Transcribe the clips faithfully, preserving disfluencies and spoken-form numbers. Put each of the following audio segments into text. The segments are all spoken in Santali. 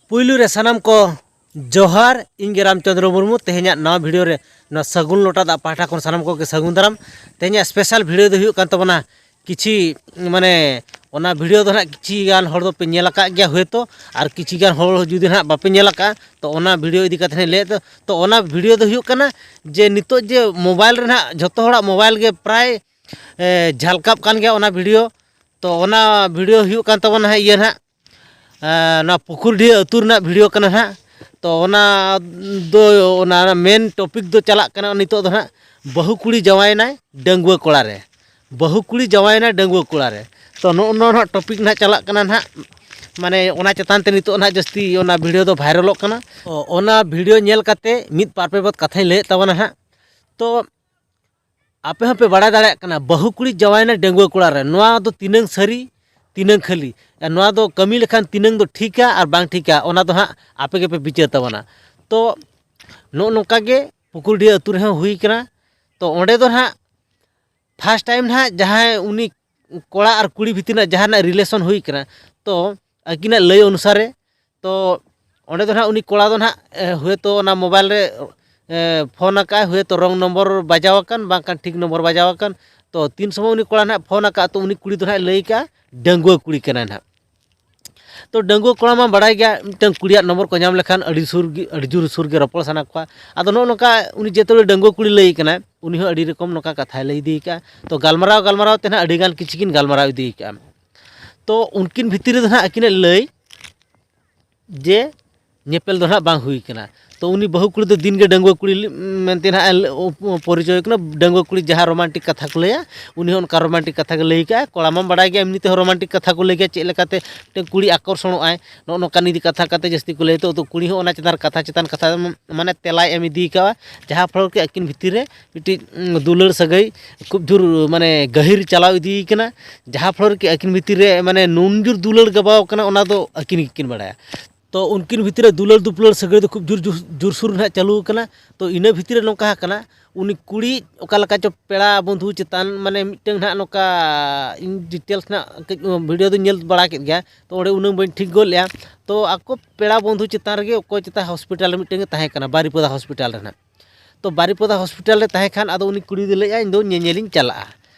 ᱯᱩᱭᱞᱩ ᱨᱮ ᱥᱟᱱᱟᱢ ᱠᱚ ᱡᱚᱦᱟᱨ᱾ ᱤᱧ ᱜᱮ ᱨᱟᱢᱪᱚᱸᱫᱽᱨᱚ ᱢᱩᱨᱢᱩ᱾ ᱛᱮᱦᱮᱧᱟᱜ ᱱᱟᱣᱟ ᱵᱷᱤᱰᱤᱭᱳ ᱨᱮ ᱱᱚᱣᱟ ᱥᱟᱹᱜᱩᱱ ᱞᱚᱴᱟ ᱫᱟᱜ ᱯᱟᱦᱴᱟ ᱠᱷᱚᱱ ᱥᱟᱱᱟᱢ ᱠᱚᱜᱮ ᱥᱟᱹᱜᱩᱱ ᱫᱟᱨᱟᱢ᱾ ᱛᱮᱦᱮᱧᱟᱜ ᱥᱯᱮᱥᱟᱞ ᱵᱷᱤᱰᱤᱭᱳ ᱫᱚ ᱦᱩᱭᱩᱜ ᱠᱟᱱ ᱛᱟᱵᱚᱱᱟ ᱠᱤᱪᱷᱤ, ᱢᱟᱱᱮ, ᱚᱱᱟ ᱵᱷᱤᱰᱤᱭᱳ ᱫᱚ ᱱᱟᱦᱟᱜ ᱠᱤᱪᱷᱤ ᱜᱟᱱ ᱦᱚᱲ ᱫᱚᱯᱮ ᱧᱮᱞ ᱟᱠᱟᱫ ᱜᱮᱭᱟ ᱦᱳᱭᱛᱳ, ᱟᱨ ᱠᱤᱪᱷᱤ ᱜᱟᱱ ᱦᱚᱲ ᱡᱩᱫᱤ ᱱᱟᱦᱟᱜ ᱵᱟᱯᱮ ᱧᱮᱞ ᱟᱠᱟᱫᱼᱟ, ᱛᱚ ᱚᱱᱟ ᱵᱷᱤᱰᱤᱭᱳ ᱤᱫᱤ ᱠᱟᱛᱮ ᱦᱟᱸᱜ ᱞᱟᱹᱭᱮᱫ ᱫᱚ, ᱛᱚ ᱚᱱᱟ ᱵᱷᱤᱰᱤᱭᱳ ᱫᱚ ᱦᱩᱭᱩᱜ ᱠᱟᱱᱟ ᱡᱮ ᱱᱤᱛᱚᱜ ᱡᱮ ᱢᱳᱵᱟᱭᱤᱞ ᱨᱮ ᱱᱟᱦᱟᱜ ᱡᱷᱚᱛᱚ ᱦᱚᱲᱟᱜ ᱢᱳᱵᱟᱭᱤᱞ ᱜᱮ ᱯᱨᱟᱭ, ᱮ, ᱡᱷᱟᱞᱠᱟᱜ ᱠᱟᱱ ᱜᱮᱭᱟ ᱚᱱᱟ ᱵᱷᱤᱰᱤᱭᱳ᱾ ᱛᱚ ᱚᱱᱟ ᱵᱷᱤᱰᱤᱭᱳ ᱦᱩᱭᱩᱜ ᱠᱟᱱ ᱛᱟᱵᱚᱱᱟ ᱦᱟᱸᱜ ᱤᱭᱟᱹ ᱱᱟᱦᱟᱜ, ᱮ, ᱱᱚᱣᱟ ᱯᱩᱠᱩᱨᱰᱤᱦᱟᱹ ᱟᱹᱛᱩ ᱨᱮᱱᱟᱜ ᱵᱷᱤᱰᱤᱭᱳ ᱠᱟᱱᱟ ᱱᱟᱦᱟᱜ᱾ ᱛᱚ ᱚᱱᱟ ᱫᱚ, ᱚᱱᱟ ᱢᱮᱱ ᱴᱚᱯᱤᱠ ᱫᱚ ᱪᱟᱞᱟᱜ ᱠᱟᱱᱟ ᱱᱤᱛᱚᱜ ᱫᱚ ᱱᱟᱦᱟᱜ, ᱵᱟᱹᱦᱩ ᱠᱩᱲᱤ ᱡᱟᱶᱟᱭᱮᱱᱟᱭ ᱰᱟᱺᱜᱩᱣᱟᱹ ᱠᱚᱲᱟ ᱨᱮ, ᱵᱟᱹᱦᱩ ᱠᱩᱲᱤ ᱡᱟᱶᱟᱭᱮᱱᱟᱭ ᱰᱟᱺᱜᱩᱣᱟᱹ ᱠᱚᱲᱟ ᱨᱮ᱾ ᱛᱚ ᱱᱚᱜᱼᱚ ᱱᱚᱣᱟ ᱱᱟᱦᱟᱜ ᱴᱚᱯᱤᱠ ᱱᱟᱦᱟᱜ ᱪᱟᱞᱟᱜ ᱠᱟᱱᱟ ᱱᱟᱦᱟᱜ, ᱢᱟᱱᱮ ᱚᱱᱟ ᱪᱮᱛᱟᱱ ᱛᱮ ᱱᱤᱛᱚᱜ ᱱᱟᱦᱟᱜ ᱡᱟᱹᱥᱛᱤ ᱚᱱᱟ ᱵᱷᱤᱰᱤᱭᱳ ᱫᱚ ᱵᱷᱟᱭᱨᱟᱞᱚᱜ ᱠᱟᱱᱟ᱾ ᱛᱚ ᱚᱱᱟ ᱵᱷᱤᱰᱤᱭᱳ ᱧᱮᱞ ᱠᱟᱛᱮ ᱢᱤᱫ ᱯᱟᱨᱯᱮ ᱵᱟᱫᱽ ᱠᱟᱛᱷᱟᱧ ᱞᱟᱹᱭᱮᱫ ᱛᱟᱵᱚᱱᱟ ᱱᱟᱦᱟᱜ᱾ ᱛᱚ ᱟᱯᱮ ᱦᱚᱸᱯᱮ ᱵᱟᱲᱟᱭ ᱫᱟᱲᱮᱭᱟᱜ ᱠᱟᱱᱟ, ᱵᱟᱹᱦᱩ ᱠᱩᱲᱤ ᱡᱟᱶᱟᱭᱮᱱᱟ ᱰᱟᱺᱜᱩᱣᱟᱹ ᱠᱚᱲᱟ ᱨᱮ, ᱱᱚᱣᱟ ᱫᱚ ᱛᱤᱱᱟᱹᱝ ᱥᱟᱹᱨᱤ, ᱛᱤᱱᱟᱹᱝ ᱠᱷᱟᱹᱞᱤ, ᱟᱨ ᱱᱚᱣᱟ ᱫᱚ ᱠᱟᱹᱢᱤ ᱞᱮᱠᱷᱟᱱ ᱛᱤᱱᱟᱹᱝ ᱫᱚ ᱴᱷᱤᱠᱟ ᱟᱨ ᱵᱟᱝ ᱴᱷᱤᱠᱟ, ᱚᱱᱟ ᱫᱚ ᱦᱟᱸᱜ ᱟᱯᱮ ᱜᱮᱯᱮ ᱵᱤᱪᱟᱹᱨ ᱛᱟᱵᱚᱱᱟ᱾ ᱛᱚ ᱱᱚᱜᱼᱚ ᱱᱚᱝᱠᱟ ᱜᱮ ᱯᱩᱠᱩᱨᱰᱤᱦᱟᱹ ᱟᱹᱛᱩ ᱨᱮᱦᱚᱸ ᱦᱩᱭ ᱠᱟᱱᱟ᱾ ᱛᱚ ᱚᱸᱰᱮ ᱫᱚ ᱦᱟᱸᱜ ᱯᱷᱟᱥᱴ ᱴᱟᱭᱤᱢ ᱱᱟᱦᱟᱜ ᱡᱟᱦᱟᱸᱭ ᱩᱱᱤ ᱠᱚᱲᱟ ᱟᱨ ᱠᱩᱲᱤ ᱵᱷᱤᱛᱤᱨ ᱨᱮᱱᱟᱜ ᱡᱟᱦᱟᱱᱟᱜ ᱨᱤᱞᱮᱥᱚᱱ ᱦᱩᱭ ᱠᱟᱱᱟ, ᱛᱚ ᱟᱹᱠᱤᱱᱟᱜ ᱞᱟᱹᱭ ᱚᱱᱩᱥᱟᱨᱮ, ᱛᱚ ᱚᱸᱰᱮ ᱫᱚ ᱱᱟᱦᱟᱜ ᱩᱱᱤ ᱠᱚᱲᱟ ᱫᱚ ᱱᱟᱦᱟᱜ, ᱮ, ᱦᱳᱭᱛᱳ ᱚᱱᱟ ᱢᱳᱵᱟᱭᱤᱞ ᱨᱮ, ᱮ, ᱯᱷᱳᱱ ᱟᱠᱟᱫᱼᱟᱭ, ᱦᱳᱭᱛᱳ ᱨᱚᱝ ᱱᱚᱢᱵᱚᱨ ᱵᱟᱡᱟᱣ ᱟᱠᱟᱱ, ᱵᱟᱝᱠᱷᱟᱱ ᱴᱷᱤᱠ ᱱᱚᱢᱵᱚᱨ ᱵᱟᱡᱟᱣ ᱟᱠᱟᱱ᱾ ᱛᱚ ᱛᱤᱱ ᱥᱚᱢᱚᱭ ᱩᱱᱤ ᱠᱚᱲᱟ ᱱᱟᱦᱟᱜ ᱯᱷᱳᱱ ᱟᱠᱟᱫ, ᱛᱚ ᱩᱱᱤ ᱠᱩᱲᱤ ᱫᱚ ᱱᱟᱦᱟᱜ ᱞᱟᱹᱭ ᱠᱟᱜᱼᱟ ᱰᱟᱺᱜᱩᱣᱟᱹ ᱠᱩᱲᱤ ᱠᱟᱱᱟᱭ ᱱᱟᱦᱟᱜ᱾ ᱛᱚ ᱰᱟᱺᱜᱩᱣᱟᱹ ᱠᱚᱲᱟ ᱢᱟ ᱵᱟᱲᱟᱭ ᱜᱮᱭᱟ, ᱢᱤᱫᱴᱟᱝ ᱠᱩᱲᱤᱭᱟᱜ ᱱᱚᱢᱵᱚᱨ ᱠᱚ ᱧᱟᱢ ᱞᱮᱠᱷᱟᱱ ᱟᱹᱰᱤ ᱥᱩᱨ ᱜᱮ, ᱟᱹᱰᱤ ᱡᱳᱨ ᱥᱩᱨ ᱜᱮ ᱨᱚᱯᱚᱲ ᱥᱟᱱᱟ ᱠᱚᱣᱟ᱾ ᱟᱫᱚ ᱱᱚᱜᱼᱚ ᱱᱚᱝᱠᱟ ᱩᱱᱤ ᱡᱮᱛᱮ ᱰᱟᱺᱜᱩᱣᱟᱹ ᱠᱩᱲᱤ ᱞᱟᱹᱭ ᱠᱟᱱᱟᱭ, ᱩᱱᱤ ᱦᱚᱸ ᱟᱹᱰᱤ ᱨᱚᱠᱚᱢ ᱱᱚᱝᱠᱟ ᱠᱟᱛᱷᱟᱭ ᱞᱟᱹᱭ ᱤᱫᱤ ᱠᱟᱜᱼᱟ᱾ ᱛᱚ ᱜᱟᱞᱢᱟᱨᱟᱣ ᱜᱟᱞᱢᱟᱨᱟᱣ ᱛᱮ ᱱᱟᱦᱟᱜ ᱟᱹᱰᱤ ᱜᱟᱱ ᱠᱤᱪᱷᱩ ᱠᱤᱱ ᱜᱟᱞᱢᱟᱨᱟᱣ ᱤᱫᱤ ᱠᱟᱜᱼᱟ᱾ ᱛᱚ ᱩᱱᱠᱤᱱ ᱵᱷᱤᱛᱤᱨ ᱨᱮᱫᱚ ᱱᱟᱦᱟᱜ ᱟᱹᱠᱤᱱᱟᱜ ᱞᱟᱹᱭ ᱡᱮ ᱧᱮᱯᱮᱞ ᱫᱚ ᱱᱟᱦᱟᱜ ᱵᱟᱝ ᱦᱩᱭ ᱠᱟᱱᱟ᱾ ᱛᱚ ᱩᱱᱤ ᱵᱟᱹᱦᱩ ᱠᱩᱲᱤ ᱫᱚ ᱫᱤᱱ ᱜᱮ ᱰᱟᱺᱜᱩᱣᱟᱹ ᱠᱩᱲᱤ ᱞᱮ-, ᱢᱮᱱᱛᱮ ᱱᱟᱦᱟᱜ ᱮ ᱞ-, ᱯᱚᱨᱤᱪᱚᱭ ᱠᱟᱱᱟ᱾ ᱰᱟᱺᱜᱩᱣᱟᱹ ᱠᱩᱲᱤ ᱡᱟᱦᱟᱸ ᱨᱳᱢᱟᱱᱴᱤᱠ ᱠᱟᱛᱷᱟ ᱠᱚ ᱞᱟᱹᱭᱟ, ᱩᱱᱤ ᱦᱚᱸ ᱚᱱᱠᱟ ᱨᱳᱢᱟᱱᱴᱤᱠ ᱠᱟᱛᱷᱟ ᱜᱮ ᱞᱟᱹᱭ ᱠᱟᱜᱼᱟ᱾ ᱠᱚᱲᱟ ᱢᱟᱢ ᱵᱟᱲᱟᱭ ᱜᱮᱭᱟ, ᱮᱢᱱᱤ ᱛᱮᱦᱚᱸ ᱨᱳᱢᱟᱱᱴᱤᱠ ᱠᱟᱛᱷᱟ ᱠᱚ ᱞᱟᱹᱭ ᱜᱮᱭᱟ, ᱪᱮᱫ ᱞᱮᱠᱟᱛᱮ ᱢᱤᱫᱴᱮᱱ ᱠᱩᱲᱤ ᱟᱠᱚᱨᱥᱚᱱᱚᱜᱼᱟᱭ, ᱱᱚᱜᱼᱚ ᱱᱚᱝᱠᱟᱱ ᱤᱫᱤ ᱠᱟᱛᱷᱟ ᱠᱟᱛᱮ ᱡᱟᱹᱥᱛᱤ ᱠᱚ ᱞᱟᱹᱭᱟ᱾ ᱛᱚ ᱠᱩᱲᱤ ᱦᱚᱸ ᱚᱱᱟ ᱪᱮᱛᱟᱱ ᱨᱮ ᱠᱟᱛᱷᱟ ᱪᱮᱛᱟᱱ ᱠᱟᱛᱷᱟ, ᱢᱟᱱᱮ ᱛᱮᱞᱟᱭ ᱮᱢ ᱤᱫᱤ ᱠᱟᱜᱼᱟ, ᱡᱟᱦᱟᱸ ᱯᱷᱚᱞᱚ ᱨᱮ ᱟᱹᱠᱤᱱ ᱵᱷᱤᱛᱤᱨ ᱨᱮ ᱢᱤᱫᱴᱤᱡ, ᱩᱸ, ᱫᱩᱞᱟᱹᱲ ᱥᱟᱹᱜᱟᱹᱭ ᱠᱷᱩᱵ ᱡᱳᱨ, ᱢᱟᱱᱮ, ᱜᱟᱹᱦᱤᱨ ᱪᱟᱞᱟᱣ ᱤᱫᱤ ᱠᱟᱱᱟ, ᱡᱟᱦᱟᱸ ᱯᱷᱚᱞᱚ ᱨᱮ ᱟᱹᱠᱤᱱ ᱵᱷᱤᱛᱤᱨ ᱨᱮ, ᱢᱟᱱᱮ, ᱱᱩᱱ ᱡᱳᱨ ᱫᱩᱞᱟᱹᱲ ᱜᱟᱵᱟᱣ ᱠᱟᱱᱟ, ᱚᱱᱟ ᱫᱚ ᱟᱹᱠᱤᱱ ᱜᱮᱠᱤᱱ ᱵᱟᱲᱟᱭᱟ᱾ ᱛᱚ ᱩᱱᱠᱤᱱ ᱵᱷᱤᱛᱤᱨ ᱨᱮ ᱫᱩᱞᱟᱹᱲ ᱫᱩᱯᱞᱟᱹᱲ ᱥᱟᱹᱜᱟᱹᱭ ᱫᱚ ᱠᱷᱩᱵ ᱡᱳᱨ, ᱡᱳᱨ, ᱡᱳᱨᱥᱳᱨ ᱱᱟᱦᱟᱜ ᱪᱟᱹᱞᱩ ᱟᱠᱟᱱᱟ᱾ ᱛᱚ ᱤᱱᱟᱹ ᱵᱷᱤᱛᱤᱨ ᱨᱮ ᱱᱚᱝᱠᱟ ᱟᱠᱟᱱᱟ, ᱩᱱᱤ ᱠᱩᱲᱤ ᱚᱠᱟ ᱞᱮᱠᱟ ᱪᱚ ᱯᱮᱲᱟ ᱵᱚᱱᱫᱷᱩ ᱪᱮᱛᱟᱱ, ᱢᱟᱱᱮ ᱢᱤᱫᱴᱟᱝ ᱱᱟᱦᱟᱜ ᱱᱚᱝᱠᱟ, ᱤᱧ ᱰᱤᱴᱮᱞᱥ ᱱᱟᱦᱟᱜ ᱠᱟᱹᱡ ᱵᱷᱤᱰᱤᱭᱳ ᱫᱚᱧ ᱧᱮᱞ ᱵᱟᱲᱟ ᱠᱮᱫ ᱜᱮᱭᱟ, ᱛᱚ ᱚᱸᱰᱮ ᱩᱱᱟᱹᱝ ᱵᱟᱹᱧ ᱴᱷᱤᱠ ᱜᱚᱫ ᱞᱮᱜᱼᱟ᱾ ᱛᱚ ᱟᱠᱚ ᱯᱮᱲᱟ ᱵᱚᱱᱫᱷᱩ ᱪᱮᱛᱟᱱ ᱨᱮᱜᱮ ᱚᱠᱚᱭ ᱪᱮᱛᱟᱱ ᱦᱚᱥᱯᱤᱴᱟᱞ ᱨᱮ ᱢᱤᱫᱴᱟᱝ ᱮ ᱛᱟᱦᱮᱸ ᱠᱟᱱᱟ, ᱵᱟᱨᱤᱯᱚᱫᱟ ᱦᱚᱥᱯᱤᱴᱟᱞ ᱨᱮ ᱱᱟᱦᱟᱜ᱾ ᱛᱚ ᱵᱟᱨᱤᱯᱚᱫᱟ ᱦᱚᱥᱯᱤᱴᱟᱞ ᱨᱮ ᱛᱟᱦᱮᱸ ᱠᱷᱟᱱ ᱟᱫᱚ ᱩᱱᱤ ᱠᱩᱲᱤ ᱫᱚ ᱞᱟᱹᱭᱮᱫᱼᱟ, "ᱤᱧ ᱫᱚ ᱧᱮᱧᱮᱞᱤᱧ ᱪᱟᱞᱟᱜᱼᱟ᱾"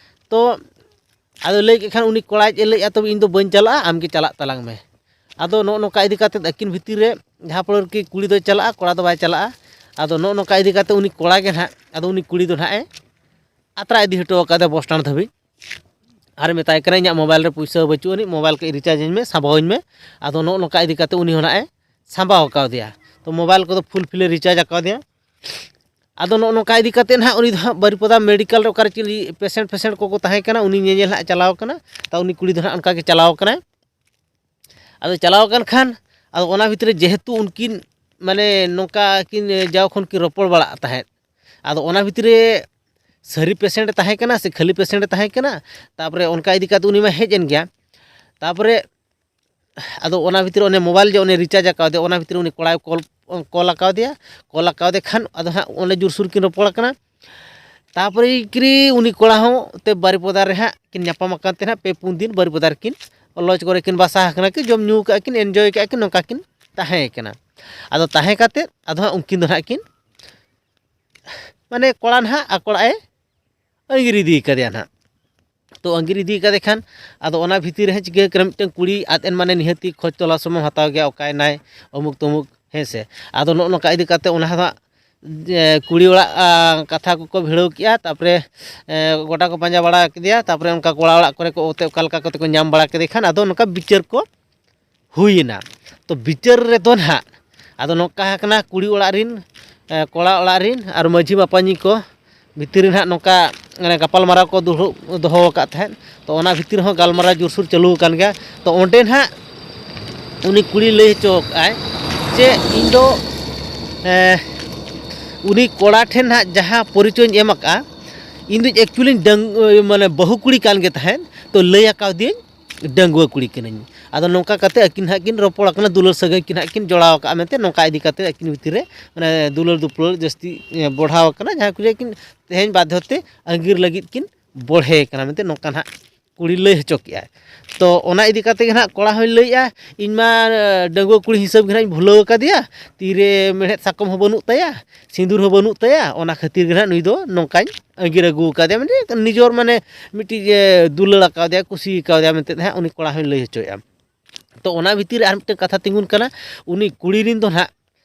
ᱛᱚ ᱟᱫᱚ ᱞᱟᱹᱭ ᱠᱮᱫ ᱠᱷᱟᱱ ᱩᱱᱤ ᱠᱚᱲᱟᱭ ᱞᱟᱹᱭᱮᱫᱼᱟ, "ᱛᱚᱵᱮ ᱤᱧ ᱫᱚ ᱵᱟᱹᱧ ᱪᱟᱞᱟᱜᱼᱟ, ᱟᱢ ᱜᱮ ᱪᱟᱞᱟᱜ ᱛᱟᱞᱟᱝ ᱢᱮ᱾" ᱟᱫᱚ ᱱᱚᱜᱼᱚ ᱱᱚᱝᱠᱟ ᱤᱫᱤ ᱠᱟᱛᱮᱫ ᱟᱹᱠᱤᱱ ᱵᱷᱤᱛᱤᱨ ᱨᱮ ᱡᱟᱦᱟᱸ ᱯᱷᱚᱞᱚ ᱨᱮᱠᱤ ᱠᱩᱲᱤ ᱫᱚᱭ ᱪᱟᱞᱟᱜᱼᱟ, ᱠᱚᱲᱟ ᱫᱚ ᱵᱟᱭ ᱪᱟᱞᱟᱜᱼᱟ᱾ ᱟᱫᱚ ᱱᱚᱜᱼᱚ ᱱᱚᱝᱠᱟ ᱤᱫᱤ ᱠᱟᱛᱮᱫ ᱩᱱᱤ ᱠᱚᱲᱟ ᱜᱮ ᱱᱟᱦᱟᱜ, ᱟᱫᱚ ᱩᱱᱤ ᱠᱩᱲᱤ ᱫᱚ ᱱᱟᱦᱟᱜ ᱮ ᱟᱛᱨᱟ ᱤᱫᱤ ᱦᱚᱴᱚ ᱟᱠᱟᱫᱮ ᱵᱚᱥ ᱥᱴᱮᱱᱰ ᱫᱷᱟᱹᱵᱤᱡ᱾ ᱟᱨ ᱢᱮᱛᱟᱭ ᱠᱟᱱᱟ, "ᱤᱧᱟᱹᱜ ᱢᱳᱵᱟᱭᱤᱞ ᱨᱮ ᱯᱩᱭᱥᱟᱹ ᱵᱟᱹᱪᱩᱜ ᱟᱹᱱᱤᱡ, ᱢᱳᱵᱟᱭᱤᱞ ᱠᱟᱹᱡ ᱨᱤᱪᱟᱨᱡᱽ ᱟᱹᱧ ᱢᱮ, ᱥᱟᱸᱵᱟᱣᱟᱹᱧ ᱢᱮ᱾" ᱟᱫᱚ ᱱᱚᱜᱼᱚ ᱱᱚᱝᱠᱟ ᱤᱫᱤ ᱠᱟᱛᱮᱫ ᱩᱱᱤ ᱦᱚᱸ ᱱᱟᱦᱟᱜ ᱮ ᱥᱟᱸᱵᱟᱣ ᱟᱠᱟᱣᱫᱮᱭᱟ᱾ ᱛᱚ ᱢᱳᱵᱟᱭᱤᱞ ᱠᱚᱫᱚ ᱯᱷᱩᱞ ᱯᱷᱤᱞᱮ ᱨᱤᱪᱟᱨᱡᱽ ᱟᱠᱟᱣᱫᱮᱭᱟ᱾ ᱟᱫᱚ ᱱᱚᱜᱼᱚ ᱱᱚᱝᱠᱟ ᱤᱫᱤ ᱠᱟᱛᱮᱫ ᱱᱟᱦᱟᱜ ᱩᱱᱤ ᱫᱚ ᱦᱟᱸᱜ ᱵᱟᱹᱨᱤᱯᱟᱫᱟ ᱢᱮᱰᱤᱠᱮᱞ ᱨᱮ ᱚᱠᱟᱨᱮ ᱪᱤᱞᱤ ᱯᱮᱥᱮᱱᱴ ᱯᱮᱥᱮᱱᱴ ᱠᱚᱠᱚ ᱛᱟᱦᱮᱸ ᱠᱟᱱᱟ, ᱩᱱᱤ ᱧᱮᱧᱮᱞ ᱦᱟᱸᱜ ᱪᱟᱞᱟᱣ ᱠᱟᱱᱟ᱾ ᱛᱟ ᱩᱱᱤ ᱠᱩᱲᱤ ᱫᱚ ᱦᱟᱸᱜ ᱚᱱᱠᱟ ᱜᱮ ᱪᱟᱞᱟᱣ ᱠᱟᱱᱟᱭ᱾ ᱟᱫᱚ ᱪᱟᱞᱟᱣ ᱟᱠᱟᱱ ᱠᱷᱟᱱ, ᱟᱫᱚ ᱚᱱᱟ ᱵᱷᱤᱛᱨᱤ ᱨᱮ ᱡᱮᱦᱮᱛᱩ ᱩᱱᱠᱤᱱ ᱢᱟᱱᱮ ᱱᱚᱝᱠᱟ ᱠᱤᱱ ᱡᱟᱣ ᱠᱷᱚᱱ ᱠᱤᱱ ᱨᱚᱯᱚᱲ ᱵᱟᱲᱟᱜ ᱛᱟᱦᱮᱸᱫ, ᱟᱫᱚ ᱚᱱᱟ ᱵᱷᱤᱛᱨᱤ ᱨᱮ ᱥᱟᱹᱨᱤ ᱯᱮᱥᱮᱱᱴ ᱮ ᱛᱟᱦᱮᱸ ᱠᱟᱱᱟ ᱥᱮ ᱠᱷᱟᱹᱞᱤ ᱯᱮᱥᱮᱱᱴ ᱮ ᱛᱟᱦᱮᱸ ᱠᱟᱱᱟ? ᱛᱟᱯᱚᱨᱮ ᱚᱱᱠᱟ ᱤᱫᱤ ᱠᱟᱛᱮ ᱩᱱᱤ ᱢᱟ ᱦᱮᱡ ᱮᱱ ᱜᱮᱭᱟ᱾ ᱛᱟᱯᱚᱨᱮ ᱟᱫᱚ ᱚᱱᱟ ᱵᱷᱤᱛᱨᱤ ᱨᱮ ᱚᱱᱮ ᱢᱳᱵᱟᱭᱤᱞ ᱡᱮ ᱚᱱᱮ ᱨᱤᱪᱟᱨᱡᱽ ᱟᱠᱟᱣᱫᱮᱭᱟ, ᱚᱱᱟ ᱵᱷᱤᱛᱨᱤ ᱨᱮ ᱩᱱᱤ ᱠᱚᱲᱟᱭ ᱠᱚᱞ, ᱠᱚᱞ ᱟᱠᱟᱣᱫᱮᱭᱟ᱾ ᱠᱚᱞ ᱟᱠᱟᱣᱫᱮ ᱠᱷᱟᱱ ᱟᱫᱚ ᱦᱟᱸᱜ ᱚᱸᱰᱮ ᱡᱳᱨᱥᱳᱨ ᱠᱤᱱ ᱨᱚᱯᱚᱲ ᱠᱟᱱᱟ᱾ ᱛᱟᱯᱚᱨᱮ ᱠᱤᱨᱤ ᱩᱱᱤ ᱠᱚᱲᱟ ᱦᱚᱸ ᱛᱮ ᱵᱟᱨᱤᱯᱚᱫᱟ ᱨᱮ ᱦᱟᱸᱜ ᱠᱤᱱ ᱧᱟᱯᱟᱢ ᱟᱠᱟᱱ ᱛᱮ ᱦᱟᱸᱜ ᱯᱮ ᱯᱩᱱ ᱫᱤᱱ ᱵᱟᱨᱤᱯᱚᱫᱟ ᱨᱮᱠᱤᱱ ᱞᱚᱡᱽ ᱠᱚᱨᱮ ᱠᱤᱱ ᱵᱟᱥᱟ ᱟᱠᱟᱱᱟ, ᱠᱤ ᱡᱚᱢ ᱧᱩ ᱠᱟᱜᱼᱟ ᱠᱤᱱ, ᱮᱱᱡᱚᱭ ᱠᱟᱜᱼᱟ ᱠᱤᱱ, ᱱᱚᱝᱠᱟ ᱠᱤᱱ ᱛᱟᱦᱮᱸ ᱠᱟᱱᱟ᱾ ᱟᱫᱚ ᱛᱟᱦᱮᱸ ᱠᱟᱛᱮᱫ ᱟᱫᱚ ᱦᱟᱸᱜ ᱩᱱᱠᱤᱱ ᱫᱚ ᱦᱟᱸᱜ ᱠᱤᱱ, ᱢᱟᱱᱮ ᱠᱚᱲᱟ ᱱᱟᱦᱟᱜ ᱟᱠᱚ ᱚᱲᱟᱜ ᱮ ᱟᱹᱜᱤᱨ ᱤᱫᱤ ᱠᱟᱫᱮᱭᱟ ᱱᱟᱦᱟᱜ᱾ ᱛᱚ ᱟᱹᱜᱤᱨ ᱤᱫᱤ ᱠᱟᱫᱮ ᱠᱷᱟᱱ ᱟᱫᱚ ᱚᱱᱟ ᱵᱷᱤᱛᱤᱨ ᱨᱮ ᱦᱟᱸᱜ ᱪᱤᱠᱟᱹ ᱠᱟᱱᱟ, ᱢᱤᱫᱴᱟᱝ ᱠᱩᱲᱤ ᱟᱫ ᱮᱱ ᱢᱟᱱᱮ ᱱᱤᱦᱟᱹᱛᱤ ᱠᱷᱚᱡᱽ ᱛᱚᱞᱟᱥ ᱦᱚᱸ ᱦᱟᱛᱟᱣ ᱜᱮᱭᱟ, ᱚᱠᱟᱭ ᱱᱟᱭ, ᱚᱢᱩᱠ ᱛᱚᱢᱩᱠ, ᱦᱮᱸ ᱥᱮ᱾ ᱟᱫᱚ ᱱᱚᱜᱼᱚ ᱱᱚᱝᱠᱟ ᱤᱫᱤ ᱠᱟᱛᱮ ᱚᱱᱟ ᱦᱚᱸ ᱦᱟᱸᱜ, ᱡᱮ ᱠᱩᱲᱤ ᱚᱲᱟᱜ, ᱟ, ᱠᱟᱛᱷᱟ ᱠᱚᱠᱚ ᱵᱷᱤᱲᱟᱹᱣ ᱠᱮᱜᱼᱟ, ᱛᱟᱯᱚᱨᱮ, ᱮ, ᱜᱚᱴᱟ ᱠᱚ ᱯᱟᱸᱡᱟ ᱵᱟᱲᱟ ᱠᱮᱫᱮᱭᱟ, ᱛᱟᱯᱚᱨᱮ ᱚᱱᱠᱟ ᱠᱚᱲᱟ ᱚᱲᱟᱜ ᱠᱚᱨᱮ ᱠᱚ ᱚᱛᱮ ᱚᱠᱟ ᱞᱮᱠᱟ ᱠᱟᱛᱮ ᱠᱚ ᱧᱟᱢ ᱵᱟᱲᱟ ᱠᱮᱫᱮ ᱠᱷᱟᱱ ᱟᱫᱚ ᱱᱚᱝᱠᱟ ᱵᱤᱪᱟᱹᱨ ᱠᱚ ᱦᱩᱭᱮᱱᱟ᱾ ᱛᱚ ᱵᱤᱪᱟᱹᱨ ᱨᱮᱫᱚ ᱱᱟᱦᱟᱜ ᱟᱫᱚ ᱱᱚᱝᱠᱟ ᱟᱠᱟᱱᱟ, ᱠᱩᱲᱤ ᱚᱲᱟᱜ ᱨᱤᱱ, ᱮ, ᱠᱚᱲᱟ ᱚᱲᱟᱜ ᱨᱤᱱ ᱟᱨ ᱢᱟᱹᱡᱷᱤ ᱢᱟᱯᱟᱧᱤ ᱠᱚ ᱵᱷᱤᱛᱤᱨ ᱨᱮ ᱱᱟᱦᱟᱜ ᱱᱚᱝᱠᱟ, ᱢᱟᱱᱮ, ᱜᱟᱯᱟᱞᱢᱟᱨᱟᱣ ᱠᱚ ᱫᱩᱲᱩᱵ ᱫᱚᱦᱚ ᱟᱠᱟᱫ ᱛᱟᱦᱮᱸᱫ᱾ ᱛᱚ ᱚᱱᱟ ᱵᱷᱤᱛᱤᱨ ᱨᱮᱦᱚᱸ ᱜᱟᱞᱢᱟᱨᱟᱣ ᱡᱳᱨᱥᱳᱨ ᱪᱟᱹᱞᱩ ᱟᱠᱟᱱ ᱜᱮᱭᱟ᱾ ᱛᱚ ᱚᱸᱰᱮ ᱱᱟᱦᱟᱜ ᱩᱱᱤ ᱠᱩᱲᱤ ᱞᱟᱹᱭ ᱦᱚᱪᱚ ᱟᱠᱟᱫᱼᱟᱭ ᱡᱮ ᱤᱧ ᱫᱚ, ᱮ, ᱩᱱᱤ ᱠᱚᱲᱟ ᱴᱷᱮᱱ ᱱᱟᱦᱟᱜ ᱡᱟᱦᱟᱸ ᱯᱚᱨᱤᱪᱚᱭᱤᱧ ᱮᱢ ᱟᱠᱟᱫᱼᱟ, ᱤᱧ ᱫᱚ ᱮᱠᱪᱩᱭᱮᱞᱤ ᱰᱟᱹᱝ-, ᱢᱟᱱᱮ, ᱵᱟᱹᱦᱩ ᱠᱩᱲᱤ ᱠᱟᱱ ᱜᱮ ᱛᱟᱦᱮᱸᱫ᱾ ᱛᱚ ᱞᱟᱹᱭ ᱟᱠᱟᱣᱫᱤᱭᱟᱹᱧ ᱰᱟᱺᱜᱩᱣᱟᱹ ᱠᱩᱲᱤ ᱠᱟᱹᱱᱟᱹᱧ᱾ ᱟᱫᱚ ᱱᱚᱝᱠᱟ ᱠᱟᱛᱮ ᱟᱹᱠᱤᱱ ᱦᱟᱸᱜ ᱠᱤᱱ ᱨᱚᱯᱚᱲ ᱟᱠᱟᱱᱟ, ᱫᱩᱞᱟᱹᱲ ᱥᱟᱹᱜᱟᱹᱭ ᱠᱤᱱ ᱦᱟᱸᱜ ᱠᱤᱱ ᱡᱚᱲᱟᱣ ᱟᱠᱟᱫᱼᱟ ᱢᱮᱱᱛᱮ, ᱱᱚᱝᱠᱟ ᱤᱫᱤ ᱠᱟᱛᱮ ᱟᱹᱠᱤᱱ ᱵᱷᱤᱛᱤᱨ ᱨᱮ ᱢᱟᱱᱮ ᱫᱩᱞᱟᱹᱲ ᱫᱩᱯᱞᱟᱹᱲ ᱡᱟᱹᱥᱛᱤ ᱮ, ᱵᱚᱲᱦᱟᱣ ᱟᱠᱟᱱᱟ, ᱡᱟᱦᱟᱸ ᱠᱚᱨᱮ ᱠᱤᱱ ᱛᱮᱦᱮᱧ ᱵᱟᱫᱽᱫᱷᱚ ᱛᱮ ᱟᱸᱜᱤᱨ ᱞᱟᱹᱜᱤᱫ ᱠᱤᱱ ᱵᱚᱲᱦᱮ ᱠᱟᱱᱟ ᱢᱮᱱᱛᱮ ᱱᱚᱝᱠᱟ ᱱᱟᱦᱟᱜ ᱠᱩᱲᱤ ᱞᱟᱹᱭ ᱦᱚᱪᱚ ᱠᱮᱜᱼᱟᱭ᱾ ᱛᱚ ᱚᱱᱟ ᱤᱫᱤ ᱠᱟᱛᱮ ᱜᱮ ᱱᱟᱦᱟᱜ ᱠᱚᱲᱟ ᱦᱚᱸᱭ ᱞᱟᱹᱭᱮᱜᱼᱟ, "ᱤᱧ ᱢᱟ ᱮ, ᱰᱟᱺᱜᱩᱣᱟᱹ ᱠᱩᱲᱤ ᱦᱤᱥᱟᱹᱵ ᱜᱮ ᱱᱟᱦᱟᱜ ᱤᱧ ᱵᱷᱩᱞᱟᱹᱣ ᱟᱠᱟᱫᱮᱭᱟ, ᱛᱤᱨᱮ ᱢᱮᱲᱦᱮᱫ ᱥᱟᱠᱚᱢ ᱦᱚᱸ ᱵᱟᱹᱱᱩᱜ ᱛᱟᱭᱟ, ᱥᱤᱸᱫᱩᱨ ᱦᱚᱸ ᱵᱟᱹᱱᱩᱜ ᱛᱟᱭᱟ, ᱚᱱᱟ ᱠᱷᱟᱹᱛᱤᱨ ᱜᱮ ᱱᱟᱦᱟᱜ ᱱᱩᱭ ᱫᱚ ᱱᱚᱝᱠᱟᱧ ᱟᱸᱜᱤᱨ ᱟᱹᱜᱩ ᱟᱠᱟᱫᱮᱭᱟ", ᱢᱟᱱᱮ ᱱᱤᱡᱚᱨ ᱢᱟᱱᱮ ᱢᱤᱫᱴᱤᱡ ᱮ, ᱫᱩᱞᱟᱹᱲ ᱟᱠᱟᱫᱮᱭᱟ, ᱠᱩᱥᱤ ᱟᱠᱟᱫᱮᱭᱟ ᱢᱮᱱᱛᱮ ᱱᱟᱦᱟᱜ ᱩᱱᱤ ᱠᱚᱲᱟ ᱦᱚᱸᱭ ᱞᱟᱹᱭ ᱦᱚᱪᱚᱭᱮᱜᱼᱟ᱾ ᱛᱚ ᱚᱱᱟ ᱵᱷᱤᱛᱤᱨ ᱨᱮ ᱟᱨ ᱢᱤᱫᱴᱟᱝ ᱠᱟᱛᱷᱟ ᱛᱤᱸᱜᱩᱱ ᱠᱟᱱᱟ, ᱩᱱᱤ ᱠᱩᱲᱤ ᱨᱮᱱ ᱫᱚ ᱱᱟᱦᱟᱜ